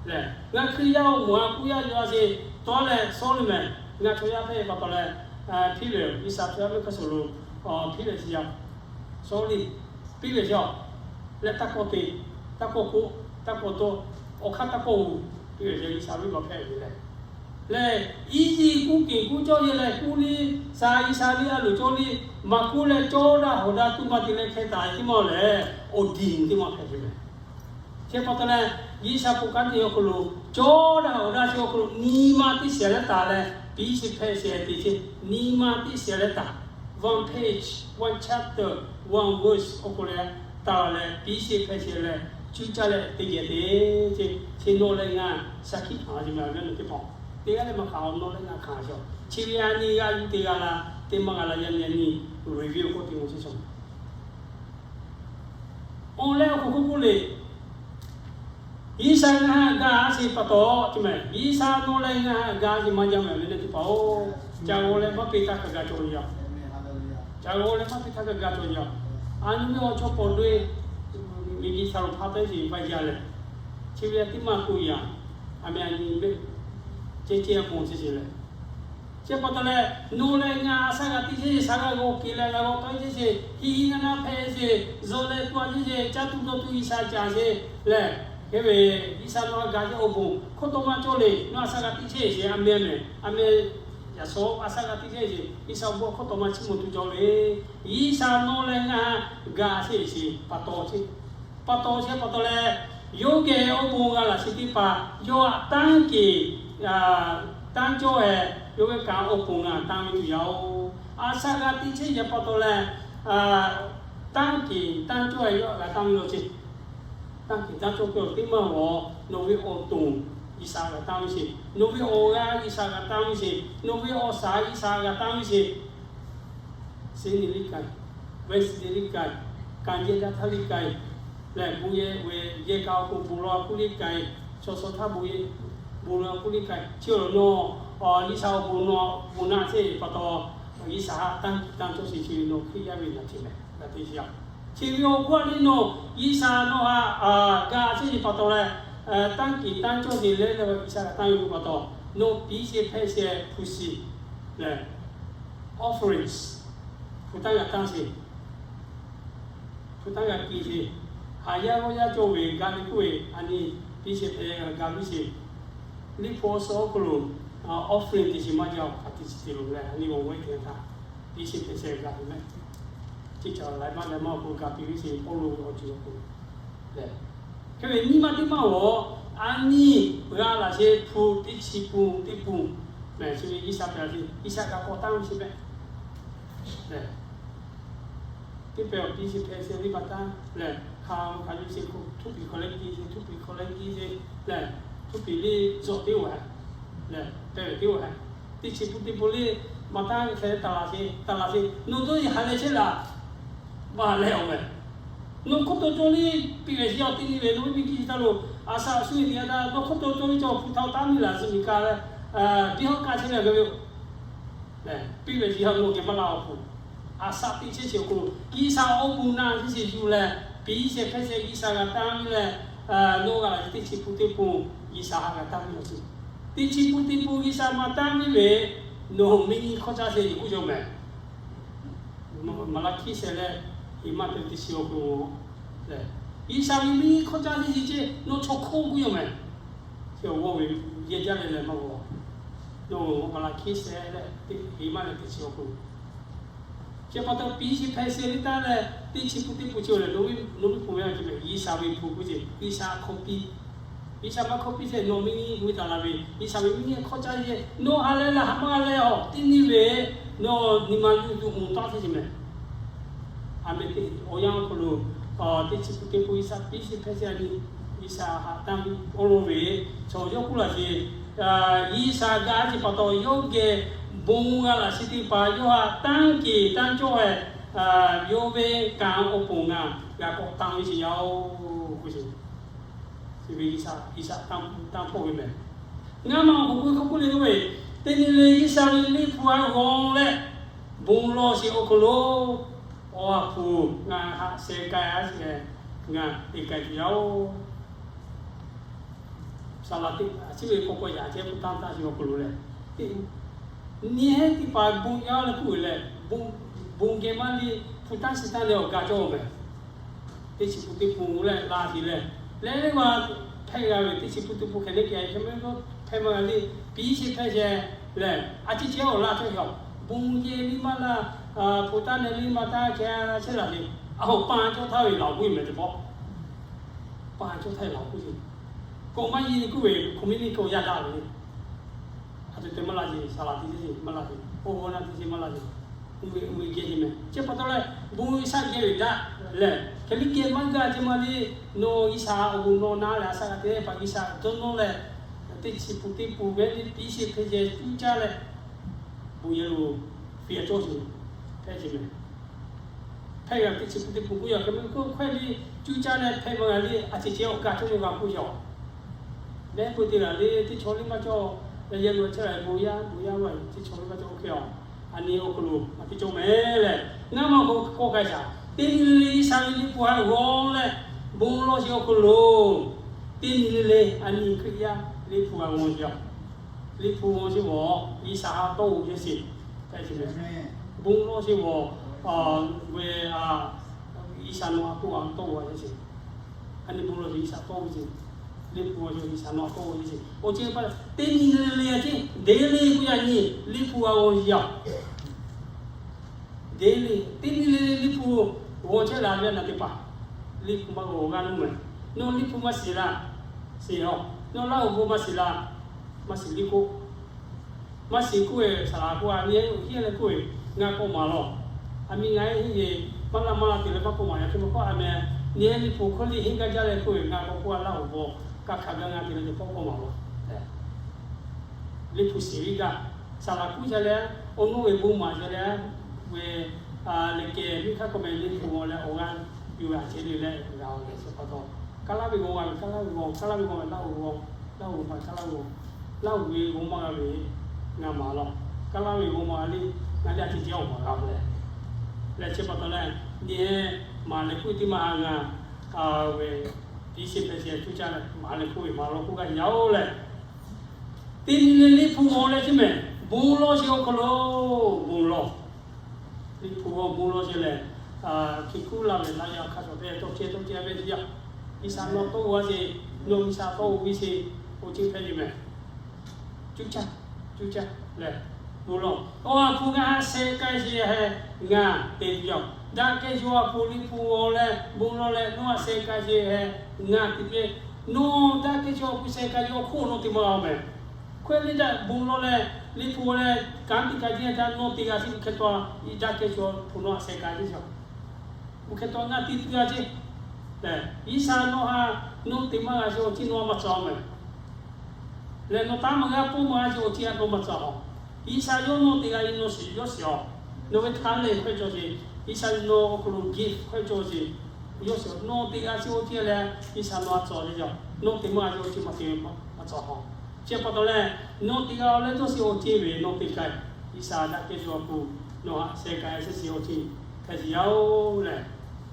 lehˬ, ngaˬ Hkriꞈ yaˇ awˬ moˍ a kuˇ yaˇ yaw a sheˍ, tawˇ leh sawˉ le mehˍ. Ngaˬ chaw yaˇ hpehˇ pa taw leh, hpiˇ lehˬ G'uiˬsha chaw yaˇ mehˆ hk'aˇ suh lo, hpiˇ lehˬ chi yaˇ, sawˉ le, piˇ lehˬ chi a, leh taˇ kawˆ te, taˇ kawˆ k'oˆ, taˇ kawˆ dawˇ, awˬ hk'aˇ taˇ kawˆ g'uˇ, piˇ lehˬ G'uiˬsha ve baˬ hpehꞈ ve lehˬ. Lehˬ, iˉ yiˍ kuˇ kiˬ kuˇ cawˇ yehˬ lehˬ, kuˇ liˇ sha G'uiˬsha liˇ a loˍ cawˇ liˇ, maˇ kuˇ leh cawˇ daꞈ hawˍ daꞈ tuˬ maˇ te leh hk'e taˍ ve teˇ maˇ lehˬ, awˬ diˬ teˇ maˇ hpehꞈ ve mehˍ. Chi pa taw leh, G'uiˬsha hpu kanˉ te awˬ hk'aw lo, cawˇ daꞈ hawˍ daꞈ chi awˬ hk'aw lo nyi ma teˇ shiˍ leh taˍ leh, piˇ sheˍ hpehˇ sheˍ te ce, nyi ma teˇ shiˍ leh taˍ, one page, one chapter, one verse awˬ hk'aw leh taˍ leh piˇ sheˍ hpehˇ sheˍ leh, cuˇ caˇ leh teˇ geh te ce. Chi nawˬ leh ngaˬ shaˍ hkiˆ hkanˍ ve mehˍ ve teˇ hpaˍ, teˇ g'aˇ leh maˇ hkanˍ, nawˬ leh ngaˬ hkanˍ shaˍ. Chi ve a nyi g'a yuˬ te g'a la, teˇ maˇ g'a la yaˇ nyi a nyi, review k'oˆ te mawˬ chi shaˍ. Awˬ leh awˬ hk'aw hk'oˆ k'oˆ le, G'uiˬsha ngaˬ htaꞈ ga sheˍ pa taw, chi mehˍ, G'uiˬsha nawˬ leh ngaˬ htaꞈ ga sheˍ maˇ jaˇ mehˍ ve teˇ hpaˍ-oˬ, ca g'aw leh maˇ peꞈ htaˇ kaꞈ ga cawˬ yaˇ. Ca g'aw leh maˇ peꞈ htaˇ kaꞈ ga cawˬ yaˇ. A nyi ve awˬ chawˇ pawˍ doˇ-e, miˬguiˬ htaꞈ lo hpa taw sheˍ ve yaˇ lehˬ, chi ve a tiˉ maˇ k'oˆ yaˇ. A meh a nyi mehˆ ceh ceh a mawˬ chi sheˍ lehˬ, Chi pa taw leh, nawˬ leh ngaˬ a shaꞈ g'a teꞈ chehˇ sheˍ, shaˍ g'a g'aw kehˬ leh g'a g'aw tawˆ chehˇ sheˍ, hiˆ hiˆ naˇ naˇ hpehꞈ sheˍ, zuhꞈ leh tu a chehˇ sheˍ, caˇ tuˬ dawˬ tuˬ G'uiˬsha caˍ sheˍ lehˬ, hk'e ve G'uiˬsha nawˬ a gaˬ yaˇ awˬ bon hkawˇ tawˇ maˇ cawˇ le. Nawˬ a shaꞈ g'a teꞈ chehˇ sheˍ, a meh meh, a meh, yaꞈ shawˉ a shaꞈ g'a teꞈ chehˇ sheˍ, G'uiˬsha awˬ bon hkawˇ tawˇ maˇ chiˇ mvuh tuˬ cawˬ le. G'uiˬsha nawˬ leh ngaˬ gaˬ chehˇ sheˍ pa taw chehˇ. Pa taw chehˇ pa taw leh, yawˇ geh awˬ bon g'a laꞈ sheˍ teˇ hpaˍ yawˇ htaꞈ tanˇ keˍ, tanˇ cawˇ heh, yawˇ ve kanˉ awˬ pon ngaˬ tanˇ ve tuˬ yaˇ oˬ. A shaꞈ g'a teꞈ chehˇ sheˍ pa taw leh, tanˇ keˍ tanˇ cawˇ heh yawˇ htaꞈ g'a tanˇ ve law ceˇ. Tanˇ keˍ tanˇ cawˇ kehˬ awˬ teˇ maˇ g'awˬ, nawˬ ve awˬ tonˍ G'uiˬsha g'a tanˇ ve sheˍ, nawˬ ve awˬ g'aˇ G'uiˬsha g'a tanˇ ve sheˍ, nawˬ ve awˬ shaˍ G'uiˬsha g'a tanˇ ve sheˍ. Seˍ neˍ liˇ k'ai, Wesley liˇ k'ai, kanˍ yehˬ daꞈ htaˇ liˇ k'ai, lehˬ bon yehˬ ve yehˬ kaꞈ awˬ k'o bon lawˬ a kuˇ liˇ k'ai, shaw shaw htaˇ bon yehˬ bon lawˬ a kuˇ liˇ k'ai, chi awˬ lawn G'uiˬsha awˬ bon lawˬ bon na chehˇ ve pa taw, G'uiˬsha htaꞈ tanˇ keˍ tanˇ cawˇ sheˍ, chi ve nawˬ Hkriꞈ yaˇ ve naˬ ceˇ meh, g'a te sheˍ a. Chi ve awˬ hk'oˆ a le nawˬ G'uiˬsha nawˬ htaꞈ gaˬ chehˇ sheˍ pa taw leh, tanˇ keˍ tanˇ cawˇ sheˍ leh leh G'uiˬsha g'a tanˇ ve pa taw, nawˬ piˍ sheˍ hpehˇ sheˍ hpu shiˍ lehˬ, offerings, hpu tanˇ g'a tanˇ sheˍ, hpu tanˇ g'a piˇ sheˍ. Haˍ yaˇ g'awˇ yaˇ cawˇ ve gaˬ ve k'oˆ ve, a nyi piˍ sheˍ hpehˇ g'a gaˬ piˇ sheˍ. Liꞈ hpu awˬ suhˍ awˬ hk'aw lo offering te sheˍ maˇ jaˇ, a te chi te lo leh a nyi awˬ g'awˇ teˇ htaˇ piˍ sheˍ hpehˇ sheˍ gaˬ ve meh. Chi caˬ laiˉ maˇ leh maˇ awˬ hk'aw lo gaˬ piˇ ve sheˍ, Pawˇluꞈ awˬ ceuˬ awˬ hk'aw lo lehˬ, hk'e ve nyi ma teˇ maˇ g'awˬ, a nyi g'a laꞈ sheˍ hpu teˇ chi pun teˇ pun, meh chi ve G'uiˬsha pehˬ a te G'uiˬsha g'a k'awꞈ tanˇ ve sheˍ meh. Teˇ pehˍ awˬ piˍ sheˍ hpehˇ sheˍ liˇ pa taˇ lehˬ, hk'a hk'a yuˬ sheˍ k'o, htuˇ piˍ hk'aw leh piˇ sheˍ, htuˇ piˍ hk'aw leh piˇ sheˍ lehˬ, htuˇ piˍ liˇ zuhꞈ teˇ oˬ hehꞈ lehˬ, pehˬ ve teˇ oˬ hehꞈ, teˇ chi pun teˇ pun liˇ maˇ taˇ hk'e taˍ laꞈ sheˍ, taˍ laꞈ sheˍ. Nawˬ dawˇ yeˬ ha leh chehˇ laꞈ, maˇ leh awˬ meh. Nawˬ hk'oˆ taw cawˇ liˇ piˇ ve sheˍ, awˬ teˇ nyi ve nawˬ ve miˬ guiˬ chi htaˇ lo a shaꞈ shu ve teˇ yanˇ htaˇ, nawˬ hk'oˆ taw cawˇ liˇ cawˬ hpu htaꞈ taˇ miˬ laˬ zuhꞈ miˬ ka leh, biˇ hawˉ kaˇ chehˇ leh g'a ve yoˬ. Piˇ ve sheˍ ha nawˬ geh maˇ la awˬ hpu, a shaꞈ teꞈ chehˇ sheˍ awˬ hk'aw lo, G'uiˬsha awˬ bon na chehˇ sheˍ yuˬ leh, piˍ sheˍ hpehˇ sheˍ G'uiˬsha g'a tanˇ ve leh, nawˬ g'a laꞈ sheˍ teˇ chi pun teˇ pun G'uiˬsha ha g'a tanˇ ve awˬ ceuˬ. Teˇ chi pun teˇ pun G'uiˬsha maˇ tanˇ ve ve, nawˬ miˬ nyi hkawˇ caˇ sheˍ yeˬ k'oˆ cawˇ meh. Maˍlaˍhkiˆ shehˍ leh, Heˍmaˆ teˇ chi awˬ hk'aw lo lehˬ, G'uiˬsha ve miˬ nyi hkawˇ caˇ sheˍ yeˬ ceˇ nawˬ chaw hkawˇ k'oˆ cawˇ meh. Chi awˬ g'awˇ ve yehˇ jaˇ leh leh maˇ g'awˬ. Nawˬ Maˍlaˍhkiˆ shehˍ leh, Heˍmaˆ leh teˇ chi awˬ hk'aw lo, chi pa taw piˍ sheˍ hpehˇ sheˍ liˇ taˇ leh, teˇ chi pun teˇ pun chi lehˬ, nawˬ ve hpu ve a ce meh, G'uiˬsha ve hpu k'oˆ ce, G'uiˬsha hkawˇ piˇ. G'uiˬsha maˇ hkawˇ piˇ sheˍ, nawˬ miˬ nyi g'uiˬ taˍ la ve, G'uiˬsha ve miˬ nyi hkawˇ caˇ sheˍ, nawˬ ha leh leh ha maˇ g'a leh awˬ teˇ nyi ve, nawˬ nyi ma luˬ tuˬ mvuhˬ taˇ sheˍ ce meh. A meh teˇ awˬ yanˇ awˬ hk'aw lo, teˇ chi pun teˇ pun G'uiˬsha piˍ sheˍ hpehˇ sheˍ a nyi, G'uiˬsha haꞈ tanˇ ve awˬ lawn ve, chaw yawˇ k'oˆ laˇ sheˍ, G'uiˬsha gaˬ a ce pa taw yawˇ geh bon g'a laꞈ sheˍ teˇ hpaˍ yawˇ haꞈ tanˇ keˍ tanˇ cawˇ heh, yawˇ ve kanˉ awˬ pon ngaˬ g'a k'awꞈ tanˇ ve sheˍ yaˇ oˬ k'oˆ sheˍ. Chi ve G'uiˬsha, G'uiˬsha tanˇ pawˆ ve meh. Ngaˬ maˇ awˬ hk'aw k'oˆ k'oˆ le k'oˆ ve, teˇ nyi le G'uiˬsha ve liꞈ hpu a g'aw leh, bon lawˬ sheˍ awˬ hk'aw lo, awˬ ha hpu ngaˬ haꞈ sheh k'ai a sheˍ, ngaˬ te k'ai tuˬ yaˇ oˬ. Saˍlaˍ teˇ a ciˉ ve k'awꞈ k'awꞈ yaꞈ ceh hpu tanˇ tanˇ sheˍ awˬ hk'aw lo leh, nyi heˉ teˇ hpaˍ bon yaˇ leh k'oˆ ve leh, bon geh maˇ le, hpu tanˇ shiˍ tanˇ leh awˬ ga cawˇ meh. Teˇ chi pun teˇ pun leh la sheˍ leh, leh leh ma hpehˇ g'a ve teˇ chi pun teˇ pun hk'e le kehˬ hk'e meh lo hpehˇ maˇ g'a le, piˍ sheˍ hpehˇ sheˍ lehˬ, a ciˉ ceh awˬ laˇ cawˇ yaˇ, bon yehˬ liˇ maˇ laˇ, hpu tanˇ leh liˇ maˇ tanˇ hkeh chehˇ laˬ le. A hoꞈ pa cawˇ htaˇ ve laˬ k'oˆ ve meh teˇ pawˆ, pa cawˇ htaˇ ve laˬ k'oˆ ve, k'awꞈ maˇ yeˬ k'oˆ ve, hk'aˬ miˇ miˇ k'awꞈ yaˇ daꞈ ve le. A te te maˇ la ce, saˍlaˍ teˇ ceuˬ maˇ la ce, oˇ hawˉ naˆ teˇ ceuˬ maˇ la ce. Uiˍ ve uiˍ geh ce meh. Chi pa taw leh, bon G'uiˬsha geh ve daꞈ lehˬ, hk'e liˇ geh maˇ gaˇ ce maˇ le. Nawˬ G'uiˬsha awˬ bon nawˬ na leh a shaꞈ g'a te pa G'uiˬsha dawˇ nawˇ leh, teˇ chi pun teˇ pun ve le piˍ sheˍ hpehˇ sheˍ cuˇ caˇ leh, bon yehˬ lo fiˍ a cawˇ sheˍ hpehˇ ce meh. Hpehˇ g'a teˇ chi pun teˇ pun k'oˆ yaˇ hk'e meh k'oˆ hkawehˇ le, cuˇ caˇ leh hpehˇ maˇ g'a le, a ciˉ ceh awˬ ga cawˇ yaˇ g'a k'oˆ yaˇ. Leh peu teˇ g'aˇ le teˇ chaw liˇ maˇ cawˇ, leh yehˬ lo chehˇ la bon yaˇ bon yaˇ lo teˇ chaw liˇ maˇ cawˇ oˇ hk'e a, a nyi awˬ hk'aw lo a teˇ cawˇ meh leh, ngaˬ maˇ k'awꞈ k'awꞈ k'ai shaˍ. Teˇ nyi le le G'uiˬsha ve liꞈ hpu a g'aw leh, bon lawˬ sheˍ awˬ hk'aw lo, teˇ nyi le le a nyi Hkriꞈ yaˇ liꞈ hpu a g'aw yaˇ. Liꞈ hpu g'aw sheˍ g'awˬ G'uiˬsha ha tawˇ g'aw sheˍ sheˍ. Bon lawˇ sheˍ g'awˬ, ve, G'uiˬsha nawˬ ha tawˇ g'aw sheˍ sheˍ. A nyi bon lawˇ sheˍ G'uiˬsha tawˇ g'aw sheˍ. Liꞈ hpu g'aw sheˍ G'uiˬsha nawˬ ha tawˇ g'aw sheˍ sheˍ. Oˇ ceuˬ pa teˇ nyi le le a ciˉ deˇ le k'oˆ yaꞈ nyi Liꞈ hpu g'aw g'aw yaꞈ deˇ le, teˇ nyi le le Liꞈ hpu g'aw chehˇ la ve a naˬ teˇ hpaˍ, Liꞈ hpu maˇ g'aw g'a nuˇ mehˍ. Nawˬ Liꞈ hpu maˇ shiˍ la, shiˍ-oˬ. Nawˬ Laˇ huˍ bon maˇ shiˍ la, maˇ shiˍ le k'oˆ. Maˇ shiˍ k'oˆ ve saˍ laˍ k'o a nyi heˆ leh k'oˆ ve, ngaˬ k'awꞈ maˍ lawˬ. A miˇ ngaˬ heˆ ve, maˇ laˇ maˇ la te leh maˇ k'awꞈ maˍ yaꞈ hk'e maˇ k'oˆ a meh. Nyi heˆ Liꞈ hpu hkawˇ liˇ henˇ gaˇ jaˇ leh k'oˆ ve, ngaˬ k'awꞈ k'oˆ a Laˇ huˍ bon, kaˇ hkanˍ gaˇ ngaˬ te leh te pawˆ k'awꞈ maˍ lawˬ. Liꞈ hpu shiˍ ve gaˇ, saˍ laˍ kuˇ ca leh, awˬ nuˇ ve bon maˍ ca leh, ve, lehˬ kehˬ miˇ hk'aˇ k'awꞈ meh Liꞈ hpu g'aw leh awˬ g'aˇ yuˬ ve a ceh le leh g'a-oˬ leh chi pa taw, kaˇ laˇ ve g'aw g'a ve, kaˇ laˇ ve g'aw, kaˇ laˇ ve g'aw ve Laˇ huˍ g'aw, Laˇ huˍ g'aw kaˇ laˇ ve g'aw, Laˇ huˍ ve g'aw maˇ g'a ve ngaˬ maˍ lawˬ. Kaˇ laˇ ve g'aw maˇ g'a le, ngaˬ le a ceh ceh awˬ maˍ g'a ve leh, leh chi pa taw leh, nyi heˆ maˍ leh k'oˆ teˇ maˇ ha ngaˬ, ve, tiꞈ sheˍ hpehꞈ sheˍ cuˇ caˇ leh maˍ leh k'oˆ ve maˍ lawˬ k'oˆ gaˇ yaꞈ-oˬ leh, teˇ nyi le Liꞈ hpu g'aw leh chi mehˍ bon lawˇ sheˍ awˬ hk'aw lo, bon lawˇ. Liꞈ hpu g'aw bon lawˇ sheˍ lehˬ, hkiˬ kuˉ laˇ ve laˇ yaˇ hk'a shawˍ hpehꞈ tawˇ ceh tawˇ ceh ve teˇ yanˇ, G'uiˬsha nawˬ tawˇ g'aw sheˍ, nawˬ G'uiˬsha tawˇ g'aw ve sheˍ, oˇ ceuˬ hpehꞈ ve mehˍ. Cuˇ caˇ, cuˇ caˇ lehˬ, bon lawˇ. Awˬ ha hpu ngaˬ ha sheh k'ai sheˍ heh, ngaˬ te tuˬ yaˇ-oˬ, daꞈ kehˬ chaw ha hpu Liꞈ hpu g'aw leh bon lawˇ leh nawˬ ha sheh k'ai sheˍ heh, ngaˬ te tuˬ ve, nawˬ daꞈ kehˬ chaw ha hpu sheh k'ai ve awˬ hk'oˆ nawˬ te maˇ g'a-oˬ mehˍ. Hkawehˇ liˇ daꞈ bon lawˇ leh Liꞈ hpu g'aw leh kanˉ te k'ai teˇ yanˇ htaˇ nawˬ te g'a sheˍ hk'e taw, daꞈ kehˬ chaw hpu nawˬ ha sheh k'ai sheˍ, oˇ hk'e taw ngaˬ te tuˬ g'a ceˇ. G'uiˬsha nawˬ ha, nawˬ te maˇ g'a sheˍ awˬ ceuˬ nawˬ maˇ cawˬ mehˍ. Lehˬ nawˬ taˇ maˇ g'a pawˇ maˇ g'a sheˍ awˬ ceuˬ a nawˬ maˇ cawˬ. G'uiˬsha yawˇ nawˬ te g'a ve nawˬ shiˍ yawˇ shiˍ-oˬ. Nawˬ ve htaˇ lehˬ hkawehˇ cawˬ sheˍ, G'uiˬsha nawˬ awˬ hk'aw lo gift hkawehˇ cawˬ sheˍ, yawˇ shiˍ-oˬ. Nawˬ te g'a sheˍ awˬ ceuˬ lehˬ G'uiˬsha nawˬ ha cawˬ ve yoˬ. Nawˬ te maˇ g'a sheˍ awˬ ceuˬ maˇ te maˇ cawˬ-oˬ. Chi pa taw leh, nawˬ te g'a leh dawˇ sheˍ awˬ ceuˬ ve nawˬ te k'ai, G'uiˬsha daꞈ kehˬ chaw ha hpu nawˬ ha sheh k'ai sheˍ sheˍ awˬ ceuˬ hpehꞈ sheˍ yaˇ-oˬ lehˬ,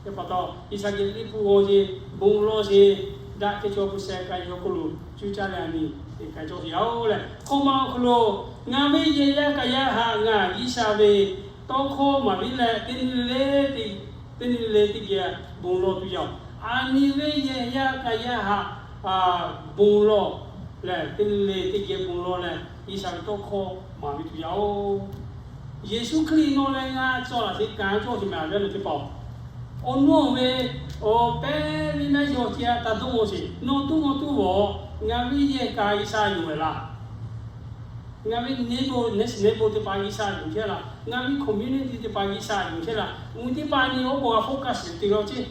chi pa taw G'uiˬsha geh Liꞈ hpu g'aw sheˍ, bon lawˇ sheˍ, daꞈ kehˬ chaw ha hpu sheh k'ai ve awˬ hk'aw lo cuˇ caˇ leh a nyi te k'ai cawˬ sheˍ yaˇ-oˬ lehˬ, hk'aw ma awˬ hk'aw lo ngaˬ ve yehˬ yaˇ k'a yaˇ haꞈ ngaˬ G'uiˬsha ve tawˇ hkawˇ maˍ piˇ leh teˇ nyi le teˇ nyi le teˇ geh bon lawˇ tuˬ yaˇ-oˬ. A nyi ve yehˬ yaˇ k'a yaˇ haꞈ bon lawˇ lehˬ, teˇ nyi le teˇ geh bon lawˇ leh G'uiˬsha ve tawˇ hkawˇ maˍ ve tuˬ yaˇ-oˬ. Yeˍsuˆ Hkriꞈ nawˬ leh ngaˬ cawˬ laˬ sheˍ kanˉ cawˬ sheˍ mehˍ a ve a nawˬ teˇ hpaˍ-oˬ. Awˬ nuˇ ve awˬ pehˇ ve naˉ yaw ceh taˇ dawˇ g'aw sheˍ. Nawˬ tuˉ g'aw tuˉ g'awˬ ngaˬ ve yehˬ k'a G'uiˬsha yonˍ ve laˇ. Ngaˬ ve neighbor, next neighbor teˇ hpaˍ G'uiˬsha yonˍ chehˇ laˇ. Ngaˬ ve community teˇ hpaˍ G'uiˬsha yonˍ chehˇ laˇ. Uˬ teˇ hpaˍ nyi awˬ k'oˍ g'a focus te laˇ ceˇ.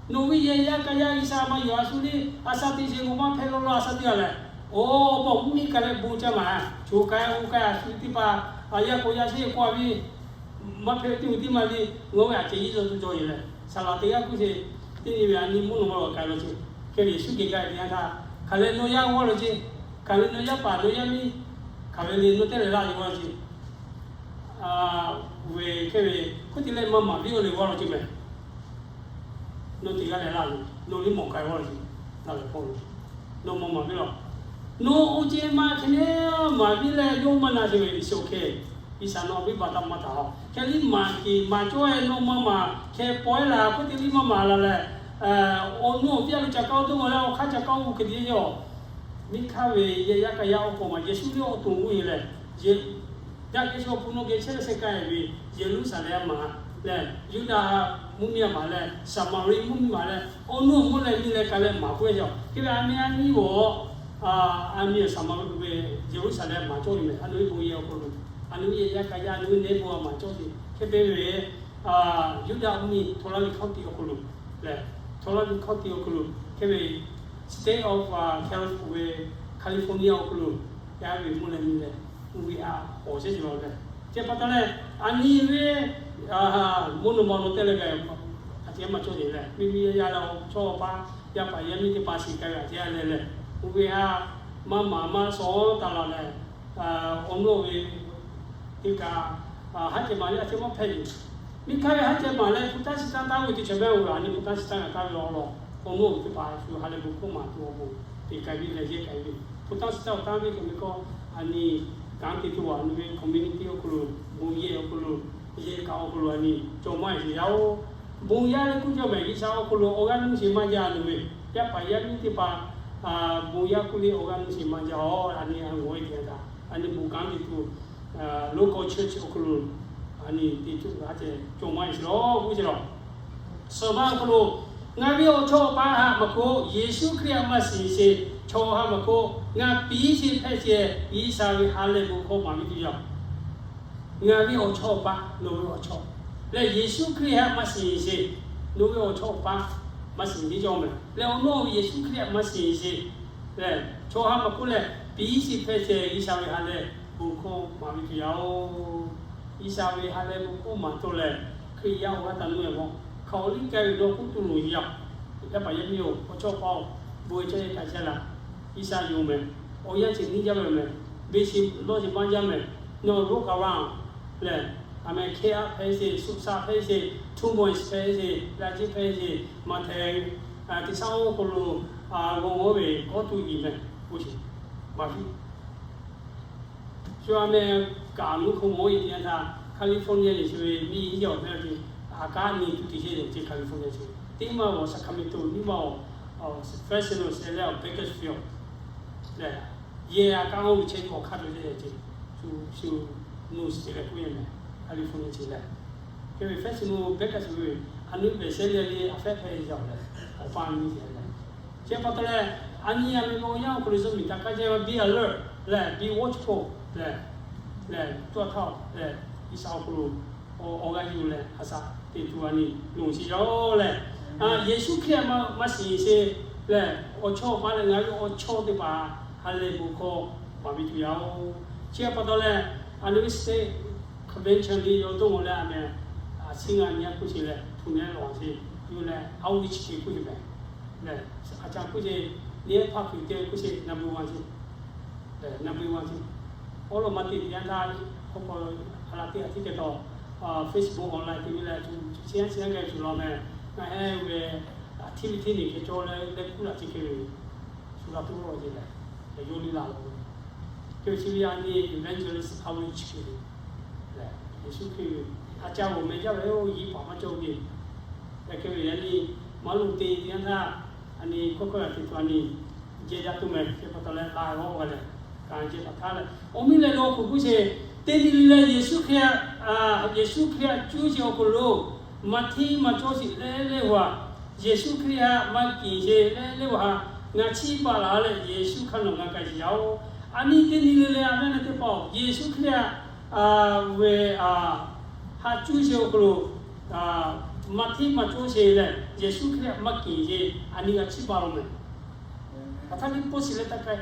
Nawˬ ve yehˬ yaˇ k'a yaˇ G'uiˬsha maˇ yonˍ a shu le, a sha teˇ sheˍ k'o maˇ hpehꞈ law law a sha teˇ g'aˇ lehˬ, awˬ pa mvuhˇmiˬ k'ai leh bon caˇ maˍ, choˬ k'ai-o k'ai a shu teˇ hpaˍ a yaˇ k'o yaˇ sheˍ k'oˆ a ve, maˇ hpehꞈ teˇ uˬ teˇ maˇ le, ngaˬ hui a ceh iˉ zaw tuˬ cawˬ yeˬ lehˬ, saˍ laˍ teˇ g'aˇ kuˇ sheˍ, teˇ nyi ve a nyi mvuhˇ naw ma lawˬ k'ai law ceˇ. Hk'e le Yeˍsuˆ geh gaˇ ve teˇ yanˇ htaˇ, hk'aˬ leh nawˬ yaˇ g'awˇ law ceˇ, hk'aˬ leh nawˬ yaˇ paˍ nawˬ yaˇ miˇ, hk'aˬ ve le nawˬ teˇ leh laˇ ve g'awˇ law ceˇ. Ve hk'e ve hk'oˆ te leh maˇ maˍ viˉ-oˬ leh g'awˇ law ceˇ mehˍ. Nawˬ teˇ g'aˇ leh laˇ ve, nawˬ liˇ mawˬ k'ai g'awˇ law ceˇ. Taˇ leh hpawˇ lo, nawˬ maˇ maˍ viˉ law. Nawˬ oˇ ceh maˇ hk'e le maˍ viˉ leh yawˇ maˇ na sheˍ ve G'uiˬsha hk'e, G'uiˬsha nawˬ viˉ baˬ taˇ maˇ taˍ-oˬ. Hk'e liˇ maˍ keˬ maˍ cawˇ-e nawˬ maˇ maˍ hk'e pawehˇ laˬ hk'oˆ te liˇ maˇ maˍ laˬ leh, awˬ nuˇ awˬ viˉ a lo ca kaˇ-o dawˇ g'aw leh awˬ hk'aˇ ca kaˇ-o hk'e te yoˬ. Miˇ hk'aˇ ve yehˬ yaˇ k'a yaˇ awˬ hk'aw ma Yeˍsuˆ ve awˬ to g'uˇ-e lehˬ, daꞈ kehˬ chaw ha hpu nawˬ geh chehˇ leh sheh k'ai ve Yeˍruˆsaˍlehnˍ maˍ leh, Yuˇdaꞈ mvuhˇmiˬ maˍ leh, Saˍmaˍriˆ mvuhˇmiˬ maˍ leh, awˬ nuˇ awˬ mvuhˇ leh nyi leh k'ai leh maˍ k'oˆ ve yoˬ. Hk'e ve a meh a nyi g'awˬ, a nyi Saˍmaˍriˆ ve Yeˍruˆsaˍlehnˍ maˍ cawˇ ve mehˍ. A nawˬ ve bon yehˬ awˬ hk'aw lo, a nawˬ ve yehˬ yaˇ k'a yaˇ a nawˬ ve nehˉ bon maˍ cawˇ ve. Hk'e te ve, Yuˇdaꞈ mvuhˇmiˬ Tulare County awˬ hk'aw lo lehˬ, Tulare County awˬ hk'aw lo hk'e ve State of California ve California awˬ hk'aw lo, yaˇ ve mvuhˇ leh nyi leh, oˇ ve a hawˬ shehˉ cawˬ leh, chi pa taw leh, a nyi ve mvuhˇ naw ma lo teˇ leh gaˬ, a ceh maˇ cawˇ yeˬ leh, miˇ miˇ yaˇ yaˇ leh awˬ chawˇ awˬ paˇ, yaˇ paˍ yaˇ miˇ teˇ hpaˍ shiˍ k'ai ve a ceh leh leh, oˇ ve a maˇ maˍ maˇ shawˍ taˍ laˬ leh, awˬ nuˇ ve teˇ kaꞈ, haˉ ceh maˍ leh a ceh maˇ hpehꞈ yoˬ. Miˇ hk'aˇ ve haˉ ceh maˍ leh hpu taˇ shiˍ taˇ taˇ ve teˇ ceuˬ mehˆ oˬ, a nyi hpu taˇ shiˍ taˇ g'a taˇ ve awˬ lawn, awˬ nuˇ ve teˇ hpaˍ shu ha leh bon hkawˇ maˍ tuˬ awˬ bon te k'ai ve leh yehˇ k'ai ve, hpu taˇ shiˍ taˇ taˇ ve k'o meh k'o, A nyi, kanˉ te tuˬ a nyi ve community awˬ hk'aw lo, bon yehˬ awˬ hk'aw lo, yehˬ kaꞈ awˬ hk'aw lo a nyi cawˬ maˇ e sheˍ yaˇ oˬ. Bon yaˇ leh kuˇ jaˇ mehˍ, G'uiˬsha awˬ hk'aw lo awˬ g'aˇ nuˇ sheˍ maˇ jaˇ nyi ve, yaˇ paˍ yaˇ miˇ teˇ hpaˍ, bon yaˇ kuˇ leh awˬ g'aˇ nuˇ sheˍ maˇ jaˇ oˬ. A nyi a g'awˬ e teˇ yanˇ htaˇ a nyi bon kanˉ te tuˬ local church awˬ hk'aw lo a nyi te tuˬ g'a ceh cawˬ maˇ e sheˍ law, k'oˆ sheˍ law. Suhˍ ma awˬ hk'aw lo, ngaˬ ve awˬ chawˇ awˬ paˇ haꞈ maˬ k'o, Yeˍsuˆ Hkriꞈ haꞈ maˇ shiˍ sheˍ, chaw haꞈ maˬ k'o, ngaˬ piˍ sheˍ hpehꞈ sheˍ, G'uiˬsha ve ha lehˬ bon hkawˇ maˍ ve teˇ yanˇ, ngaˬ ve awˬ chawˇ awˬ paˇ, nawˬ ve awˬ chawˇ lehˬ, Yeˍsuˆ Hkriꞈ haꞈ maˇ shiˍ sheˍ, nawˬ ve awˬ chawˇ awˬ paˇ maˇ shiˍ sheˍ jaˇ mehˍ. Leh awˬ nawˉ ve Yeˍsuˆ Hkriꞈ haꞈ maˇ shiˍ sheˍ lehˬ, chaw haꞈ maˬ k'oˆ leh, piˍ sheˍ hpehꞈ sheˍ, G'uiˬsha ve ha lehˬ bon hkawˇ maˍ ve teˇ yanˇ oˬ. G'uiˬsha ve ha lehˬ bon hkawˇ maˍ tawˇ lehˬ, Hkriꞈ yaˇ awˬ g'aˇ taˍ nuˇ e mawˬ hk'aˬ hk'e liˇ k'ai ve dawˇ k'oˆ tuˬ loˍ yaˇ. Yaˇ paˍ yaˇ miˇ oˬ, awˬ chawˇ paˇ oˬ, bon e chawˇ e kaꞈ chehˇ la. G'uiˬsha yonˍ mehˍ. Awˬ yanˇ chi niˇ jaˇ ve mehˍ. Beˬ shiˍ lawˇ shiˍ maˇ jaˇ mehˍ. Nawˬ row kaꞈ vaˇ lehˬ, a mehˍ hkehˇ aˉ hpehꞈ sheˍ, suh sha hpehꞈ sheˍ, two points hpehꞈ sheˍ, la ciˉ hpehꞈ sheˍ, maˍ htehˍ, teˇ shaˉ oˉ hk'aw lo g'aw g'awˇ ve kawˇ tuˬ yiˍ mehˍ k'oˆ sheˍ. Baˬ piˇ Shu a meh kaꞈ nuˇ hk'oˆ mawˇ e teˇ yanˇ htaˇ, California liꞈ shu ve miˇ yaˇ awˬ meh a kaˉ nyi tuˬ teˇ shehˇ yoˬ ce California chi. Teˇ maˇ g'awˬ Sacramento, nyiˇ maˇ g'awˬ Fresno, shehˍ leh awˬ Bakersfield lehˬ, yehˬ a kaˉ oˇ ve chehˇ k'awꞈ hk'aˇ cawˬ ce, shu shu nuˇ shiˍ leh k'oˆ ve mehˍ, California chi lehˬ. Hk'e ve Fresno, Bakersfield ve a nuˇ pehˬ shehˍ leh le a fehˉ hpehꞈ yaˇ lehˬ, awˬ pa nyi lehˬ. Chi pa taw leh, a nyi a ve awˬ yanˇ awˬ hk'aw lo zuhꞈ miˬ taˍ kaˇ jehˇ ve, be alert lehˬ, be watchful lehˬ, lehˬ, tuˇ a htaˇ lehˬ, G'uiˬsha awˬ hk'aw lo awˬ g'aˇ yuˬ leh a shaꞈ teꞈ tuˬ a nyi loˍ shiˍ yaˇ oˬ lehˬ, Yeˍsuˆ Hkriꞈ maˇ shiˍ sheˍ lehˬ, awˬ chawˇ awˬ paˇ lehˬ ngaˬ hui awˬ chawˇ teˇ hpaˍ ha lehˬ bon hkawˇ maˍ ve tuˬ yaˇ oˬ. Chi pa taw leh, a nyi ve state convention lehˬ yawˇ dawˇ mawˬ leh a meh, a ciˉ ngaˇ nyi a k'oˆ sheˍ leh, htu nehˉ lawˬ sheˍ, yuˬ leh outreach k'oˆ sheˍ mehˍ. Lehˬ, a ca k'oˆ sheˍ, nehˉ hpaˇ kuiˬ te k'oˆ sheˍ, number one sheˍ. Lehˬ, number one sheˍ. Awˉ lawˬ maˇ te teˇ yanˇ htaˇ, k'awꞈ k'awꞈ a la teˇ a tiˉ kehˬ taw, Facebook online te ve leh, chi yanˇ chi yanˇ geh shuˍ law meh, ngaˬ heh ve activity nyi hk'e cawˬ leh leh kuˇ laꞈ chi hk'e ve, shu la tuˬ lawˬ ce lehˬ, yawˇ liˇ la laˬ ve. Hk'e ve chi ve a nyi evangelist outreach hk'e ve lehˬ, Yeˍsuˆ Hkriꞈ ve a ca g'awˬ meh jaˇ ve oˇ yiˇ paˍ maˇ cawˬ ve. Lehˬ hk'e ve yaꞈ nyi maˇ loꞈ te teˇ yanˇ htaˇ, a nyi kawˇ hkawˇ yaꞈ te tuˬ a nyi jehˇ jaˇ tuˬ meh. Chi pa taw leh la g'awˇ g'a leh, kanˍ jehˇ hpaˍ htaˇ leh, awˬ miˇ leh lo awˬ hk'oꞈ k'oˆ sheˍ, teˇ nyi le leh Yeˍsuˆ Hkriꞈ, Yeˍsuˆ Hkriꞈ cuˇ sheˍ awˬ hk'aw lo, maˇ hteˇ maˇ cawˇ sheˍ leh leh g'a, Yeˍsuˆ Hkriꞈ haꞈ maˇ kiˍ sheˍ leh leh g'a, ngaˬ chiˇ baˬ laˬ leh Yeˍsuˆ hk'aˇ nawˬ ngaˬ k'ai sheˍ yaˇ oˬ. A nyi teˇ nyi le leh a mehˉ leh teˇ hpaˍ Yeˍsuˆ Hkriꞈ ve haꞈ cuˇ sheˍ awˬ hk'aw lo, maˇ hteˇ maˇ cawˇ sheˍ leh Yeˍsuˆ Hkriꞈ maˇ kiˍ sheˍ, a nyi g'a chiˇ baˬ law meh. Hk'aˬ htaˇ teˇ pawˆ shiˍ leh taˇ k'ai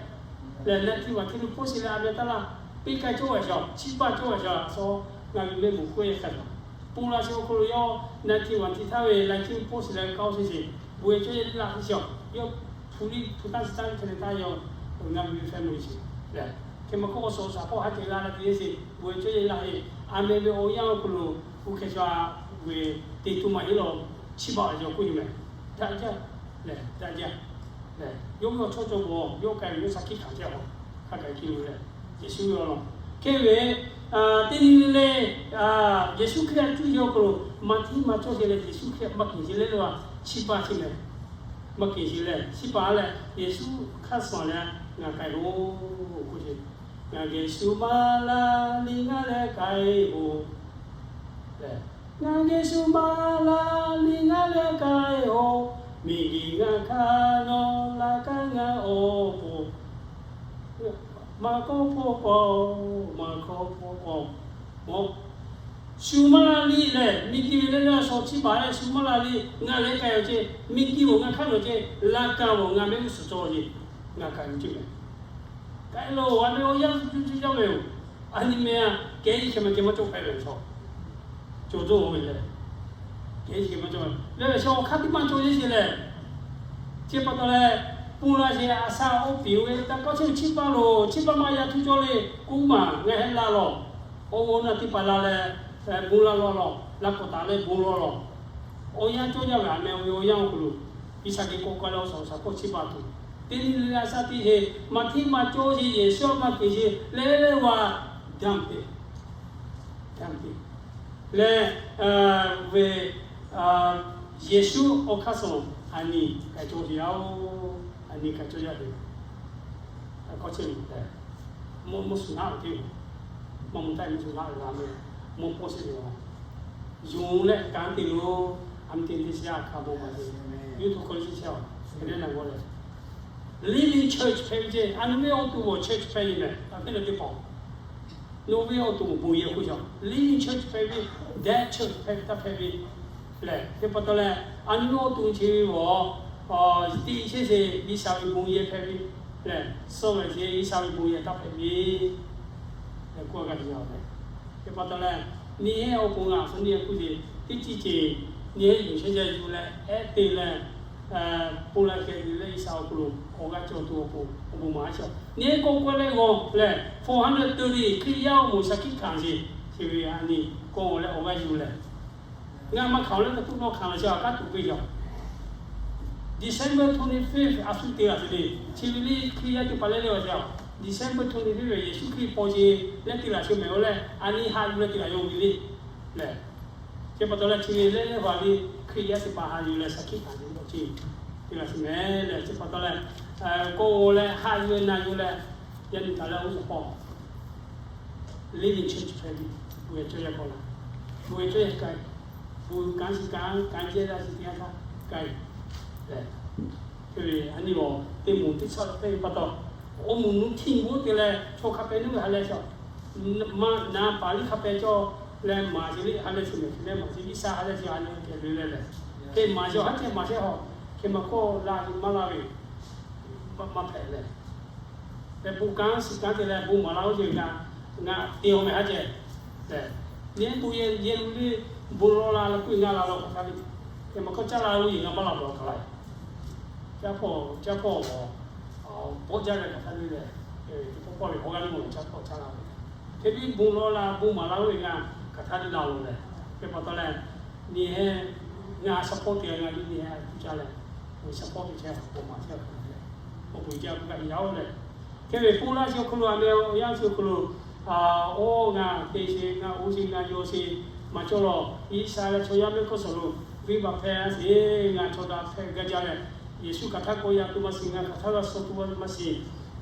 lehˬ, naˆ tiˇ vaˬ hteˇ lo pawˆ shiˍ leh a meh taˇ laˇ, peˇ k'ai cawˇ g'a shaˍ, chiˇ baˬ cawˇ g'a shaˍ, a shaw ngaˬ hui mehˆ g'uˬ k'oˆ e hk'a shaˍ, pon la sheˍ awˬ hk'aw lo yawˇ naˆ tiˇ vaˬ hteˇ htaˇ ve la tiˇ pawˆ shiˍ leh k'aoˇ sheˍ sheˍ, bon e cawˇ e laˇ teˇ shaˍ, yawˇ hpu liˇ hpu taˇ shiˍ taˇ hk'e leh taˇ yaw, ngaˬ hui ve family shiˍ lehˬ, hk'e maˇ k'oˆ, awˬ suhˍ awˬ shaˍ hpawˇ ha ceh g'a la teˇ sheˍ, bon e cawˇ e laˇ heˆ. A meh ve awˬ yanˇ awˬ hk'aw lo, oˇ hk'e sha ve te tuˬ maˇ heˆ law, chiˇ baˬ ve yaw k'oˆ ve meh. Daꞈ jaˇ lehˬ, daꞈ jaˇ lehˬ, yawˇ ve awˬ chawˇ cawˬ bawˬ, yawˇ k'ai ve yawˇ shaˍ hkiˆ hkanˍ jaˇ a, hk'a gaˬ k'ai ve lehˬ, Yeˍsuˆ ve awˬ lawn. Hk'e ve teˇ nyi le leh, Yeˍsuˆ Hkriꞈ haꞈ cuˇ sheˍ awˬ hk'aw lo, maˇ hteˇ maˇ cawˇ sheˍ leh Yeˍsuˆ Hkriꞈ maˇ kiˍ sheˍ leh leh, chiˇ baˬ sheˍ meh. Maˇ kiˍ sheˍ leh, chiˇ baˬ leh, Yeˍsuˆ hk'aˇ suh leh ngaˬ k'ai-o k'oˆ sheˍ. Ngaˬ geh shu maˇ la liˇ ngaˬ leh k'ai-o lehˬ, ngaˬ geh shu maˇ la liˇ ngaˬ leh k'ai-o, miˬguiˬ ngaˬ hk'aˇ nawˬ laꞈ kaˇ ngaˬ awˬ pon maˇ kawˆ hpawˇ paw, maˇ kawˆ hpawˇ paw. Shu maˇ la liˇ lehˬ, miˬguiˬ leh leh a shaw chiˇ baˬ leh shu maˇ la liˇ ngaˬ leh k'ai-o ce, miˬguiˬ awˬ ngaˬ hk'aˇ nawˬ ce, laꞈ kaˇ awˬ ngaˬ mehˆ g'uˇ suhˍ cawˬ ce, ngaˬ k'ai-o ce meh. K'ai lo, a meh awˬ yanˇ cuˇ cuˇ jaˇ ve yoˬ. A nyi meh a, kehˉ iˉ hkeh ma ceh maˇ cawˬ hpehꞈ ve shaw. Cawˬ tcuh ve lehˬ, kehˉ iˉ hkeh maˇ cawˬ leh ve shaw awˬ hk'aˇ tiˉ maˇ cawˬ yeˇ sheˍ lehˬ, chi pa taw leh, pon la sheˍ a shaꞈ oˇ piˍ ve taˇ kawˆ chehˇ ve chiˇ baˬ lo, chiˇ baˬ maˇ yaˇ htuˇ cawˇ le, kuˉ maˬ ngaˬ heh la lawˬ. Awˬ g'awˬ naˬ teˇ hpaˍ la leh, bon la lawˬ lawˬ, laꞈ kawꞈ taˍ leh bon lawˬ lawˬ. Awˬ yanˇ cawˇ jaˇ ve a meh ve awˬ yanˇ awˬ hk'aw lo, G'uiˬsha geh k'awꞈ k'ai leh awˬ shaˍ awˬ shaˍ hpawˇ chiˇ baˬ tuˬ, teˇ nyi le a shaˉ teˇ heˆ, maˇ hteˇ maˇ cawˇ sheˍ, Yeˍsuˆ maˇ keꞈ sheˍ leh leh wa, damn it, damn it leh, ve, Yeˍsuˆ awˬ hk'aˇ suh aˬ nyi k'ai cawˇ sheˍ yaˇ-oˬ, aˬ nyi k'ai cawˇ yaˇ ve, k'awꞈ chehˇ ve tehꞈ, mvuhˇ mvuhˇ suhˍ naˆ ve teˇ, maˇ mvuh taˆ mvuhˇ suhˍ naˆ ve la meh, mvuhˇ pawˆ sheˍ ve a, yonˍ leh kanˉ te lo, a meh te te chi a hkaˍ bon ma te, yuˇ htoꞈ hk'aw le chi chehˇ a, hk'e le na g'aw leh, living church hpehꞈ ve ceˇ. A nu ve awˬ to awˬ church hpehꞈ ve meh, a hpehꞈ leh teˇ hpaˍ, nawˬ ve awˬ to awˬ bon yehˬ k'oˆ yaˇ, living church hpehꞈ ve, dead church hpehꞈ ve, taˇ hpehꞈ ve lehˬ, teˇ pa taw leh, a nu ve awˬ to chi ve a, tiꞈ chehˇ sheˍ G'uiˬsha ve bon yehˬ hpehꞈ ve lehˬ, suh ve chi G'uiˬsha ve bon yehˬ taˇ hpehꞈ ve lehˬ, k'oˆ g'a te yaˇ lehˬ, teˇ pa taw leh, nyi heˆ awˬ pon ngaˬ suh nyi k'oˆ ve, teˇ ciˇ ceˬ nyi heˆ yuˬ chehˇ jaˇ yuˬ leh ehˉ te leh, pon la kehˬ ve leh G'uiˬsha awˬ hk'aw lo awˬ g'aˇ cawˬ tuˬ awˬ pon awˬ bon maˍ a shaˍ. Nyi heˆ k'oˆ k'oˆ leh g'aw lehˬ, four hundred thirty Hkriꞈ yaˇ awˬ moˍ shaˍ hkiˆ hkanˍ sheˍ, chi ve a nyi k'o leh awˬ g'aˇ yuˬ lehˬ, ngaˬ maˇ hkanˍ leh kaꞈ tuꞈ nawˇ hkanˍ leh chi a kaˉ tuꞈ ve yaˇ. December twenty-fifth a shu te laˬ sheˍ le. Chi ve le Hkriꞈ yaˇ teˇ hpaˍ leh leh a shaˍ, December twenty-fifth ve Yeˍsuˆ Hkriꞈ paw ce leh te laˬ sheˍ mehˍ o leh, a nyi haꞈ yuˬ leh te laˬ yaˇ ve le lehˬ, chi pa taw leh chi ve leh leh a ve Hkriꞈ yaˇ teˇ hpaˍ haꞈ yuˬ leh shaˍ hkiˆ hkanˍ ve awˬ ceuˬ te laˬ sheˍ mehˍ lehˬ, chi pa taw leh, k'o leh haꞈ yuˬ na yuˬ leh, yaˇ nyi taˍ leh oˇ suhˍ paw living church hpehꞈ ve, bon yehˬ cawˇ yaˇ k'awꞈ la, bon yehˬ cawˇ yaˇ k'ai, bon kanˉ chi kanˉ kanˉ jehˇ la chi teˇ yanˇ htaˇ k'ai lehˬ, a nyi awˬ teˇ moˍ teˇ chaˆ la hpehꞈ ve pa taw, awˬ moˍ nu htiˇ bon te leh chaw hk'a pehꞈ nuˇ ve ha leh shaˍ, maˇ na paˍ liˇ hk'a pehꞈ cawˇ leh maˍ sheˍ le ha leh chi mehˍ chi leh maˍ sheˍ G'uiˬsha ha leh chi a nyi kehˬ ve leh lehˬ, hk'e maˍ sheˍ haˉ ceh maˍ sheˍ hawˬ, hk'e maˇ kawˆ la ve maˇ la ve maˇ hpehꞈ lehˬ, leh bon kanˉ shiˍ kanˉ te leh bon maˍ la oˇ ceuˬ ngaˬ, ngaˬ te awˬ mehˍ haˉ ceh lehˬ, nyi heˆ bon yehˬ yehˬ lu le, bon law la leh k'oˆ ve ngaˬ la law hk'aˬ htaˇ le, hk'e maˇ kawˆ caˇ la oˇ yehˬ ngaˬ maˇ la law hk'aˬ la Caˇ hpawˇ, caˇ hpawˇ awˬ, bawˆ jaˇ leh hk'aˬ htaˇ le lehˬ, teˇ pawˆ pawˆ ve awˬ g'aˇ nuˇ caˇ hpawˇ caˇ la ve, hk'e ve bon law la bon maˍ la oˇ ve ngaˬ hk'aˬ htaˇ le la loˬ lehˬ, hk'e pa taw leh, nyi heˆ, ngaˬ support te ngaˬ le nyi heˆ tuˬ caˇ leh, support te chehˇ awˬ pon maˍ chehˇ awˬ pon lehˬ, awˬ pon jaˇ k'oˆ kaꞈ yaˇ oˬ lehˬ, hk'e ve pon laˇ chi awˬ hk'aw lo a meh yaˇ chi awˬ hk'aw lo, oˇ ngaˬ te sheˍ ngaˬ oˇ sheˍ ngaˬ yaw sheˍ maˇ cawˇ lawˬ, G'uiˬsha leh chaw yaˇ mehˆ hk'aˇ suhˍ lo venˇbaˆ hpehˇ sheˍ, ngaˬ chaw daꞈ hpehˇ gaˇ jaˇ leh, Yeˍsuˆ hk'aˬ htaˇ k'awꞈ yaꞈ tuˬ maˇ shiˍ, ngaˬ hk'aˬ htaˇ g'a suh tuˬ maˇ shiˍ,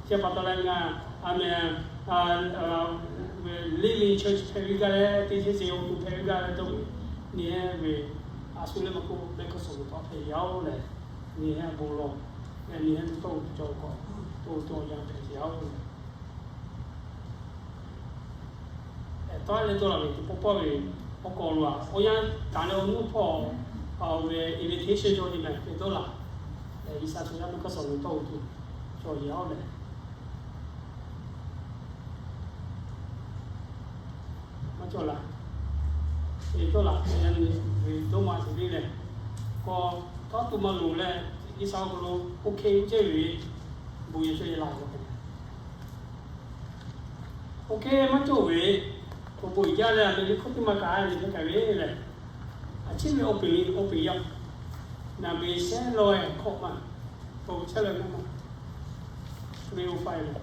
chi pa taw leh ngaˬ, a meh, living church hpehꞈ ve gaˇ leh teˇ chehˇ sheˍ awˬ to hpehꞈ ve gaˇ leh dawˇ ve, nyi heˆ ve, a shu leh maˇ k'oˆ mehˆ hk'aˇ suhˍ lo taꞈ hpehꞈ yaˇ oˬ lehˬ, nyi heˆ bon law, nyi heˆ tawˇ cawˬ k'awꞈ to to yaˇ hpehꞈ yaˇ oˬ lehˬ, tawˇ leh dawˇ la ve teˇ pawˆ pawˆ ve, awˬ k'aw lo a awˬ yanˇ taˍ leh awˬ nuˇ hpawˇ, a ve invitation cawˬ nyi mehˍ hk'e dawˇ la, G'uiˬsha chaw yaˇ mehˆ hk'aˇ suhˍ lo tawˇ tuˬ cawˬ yaˇ oˬ lehˬ, maˇ cawˇ la, e dawˇ la ve dawˇ ma sheˍ le lehˬ, k'awꞈ tawˇ tuˬ maˇ loˍ leh, G'uiˬsha awˬ hk'aw lo oˇ hk'e uˇ cehˇ ve, bon yehˬ cawˇ yaˇ la ve k'o, oˇ hk'e maˇ cawˇ ve, awˬ bon uiˍ jaˇ leh a meh le hkawˇ teˇ maˇ kaꞈ a nyi hk'e k'ai ve lehˬ, a ciˉ ve awˬ peˍ le awˬ peˍ yaˇ, naˍ beˍ shehˉ laweh hkawꞈ ma, to chehˇ leh maˇ ma, ve oˇ paˆ lehˬ,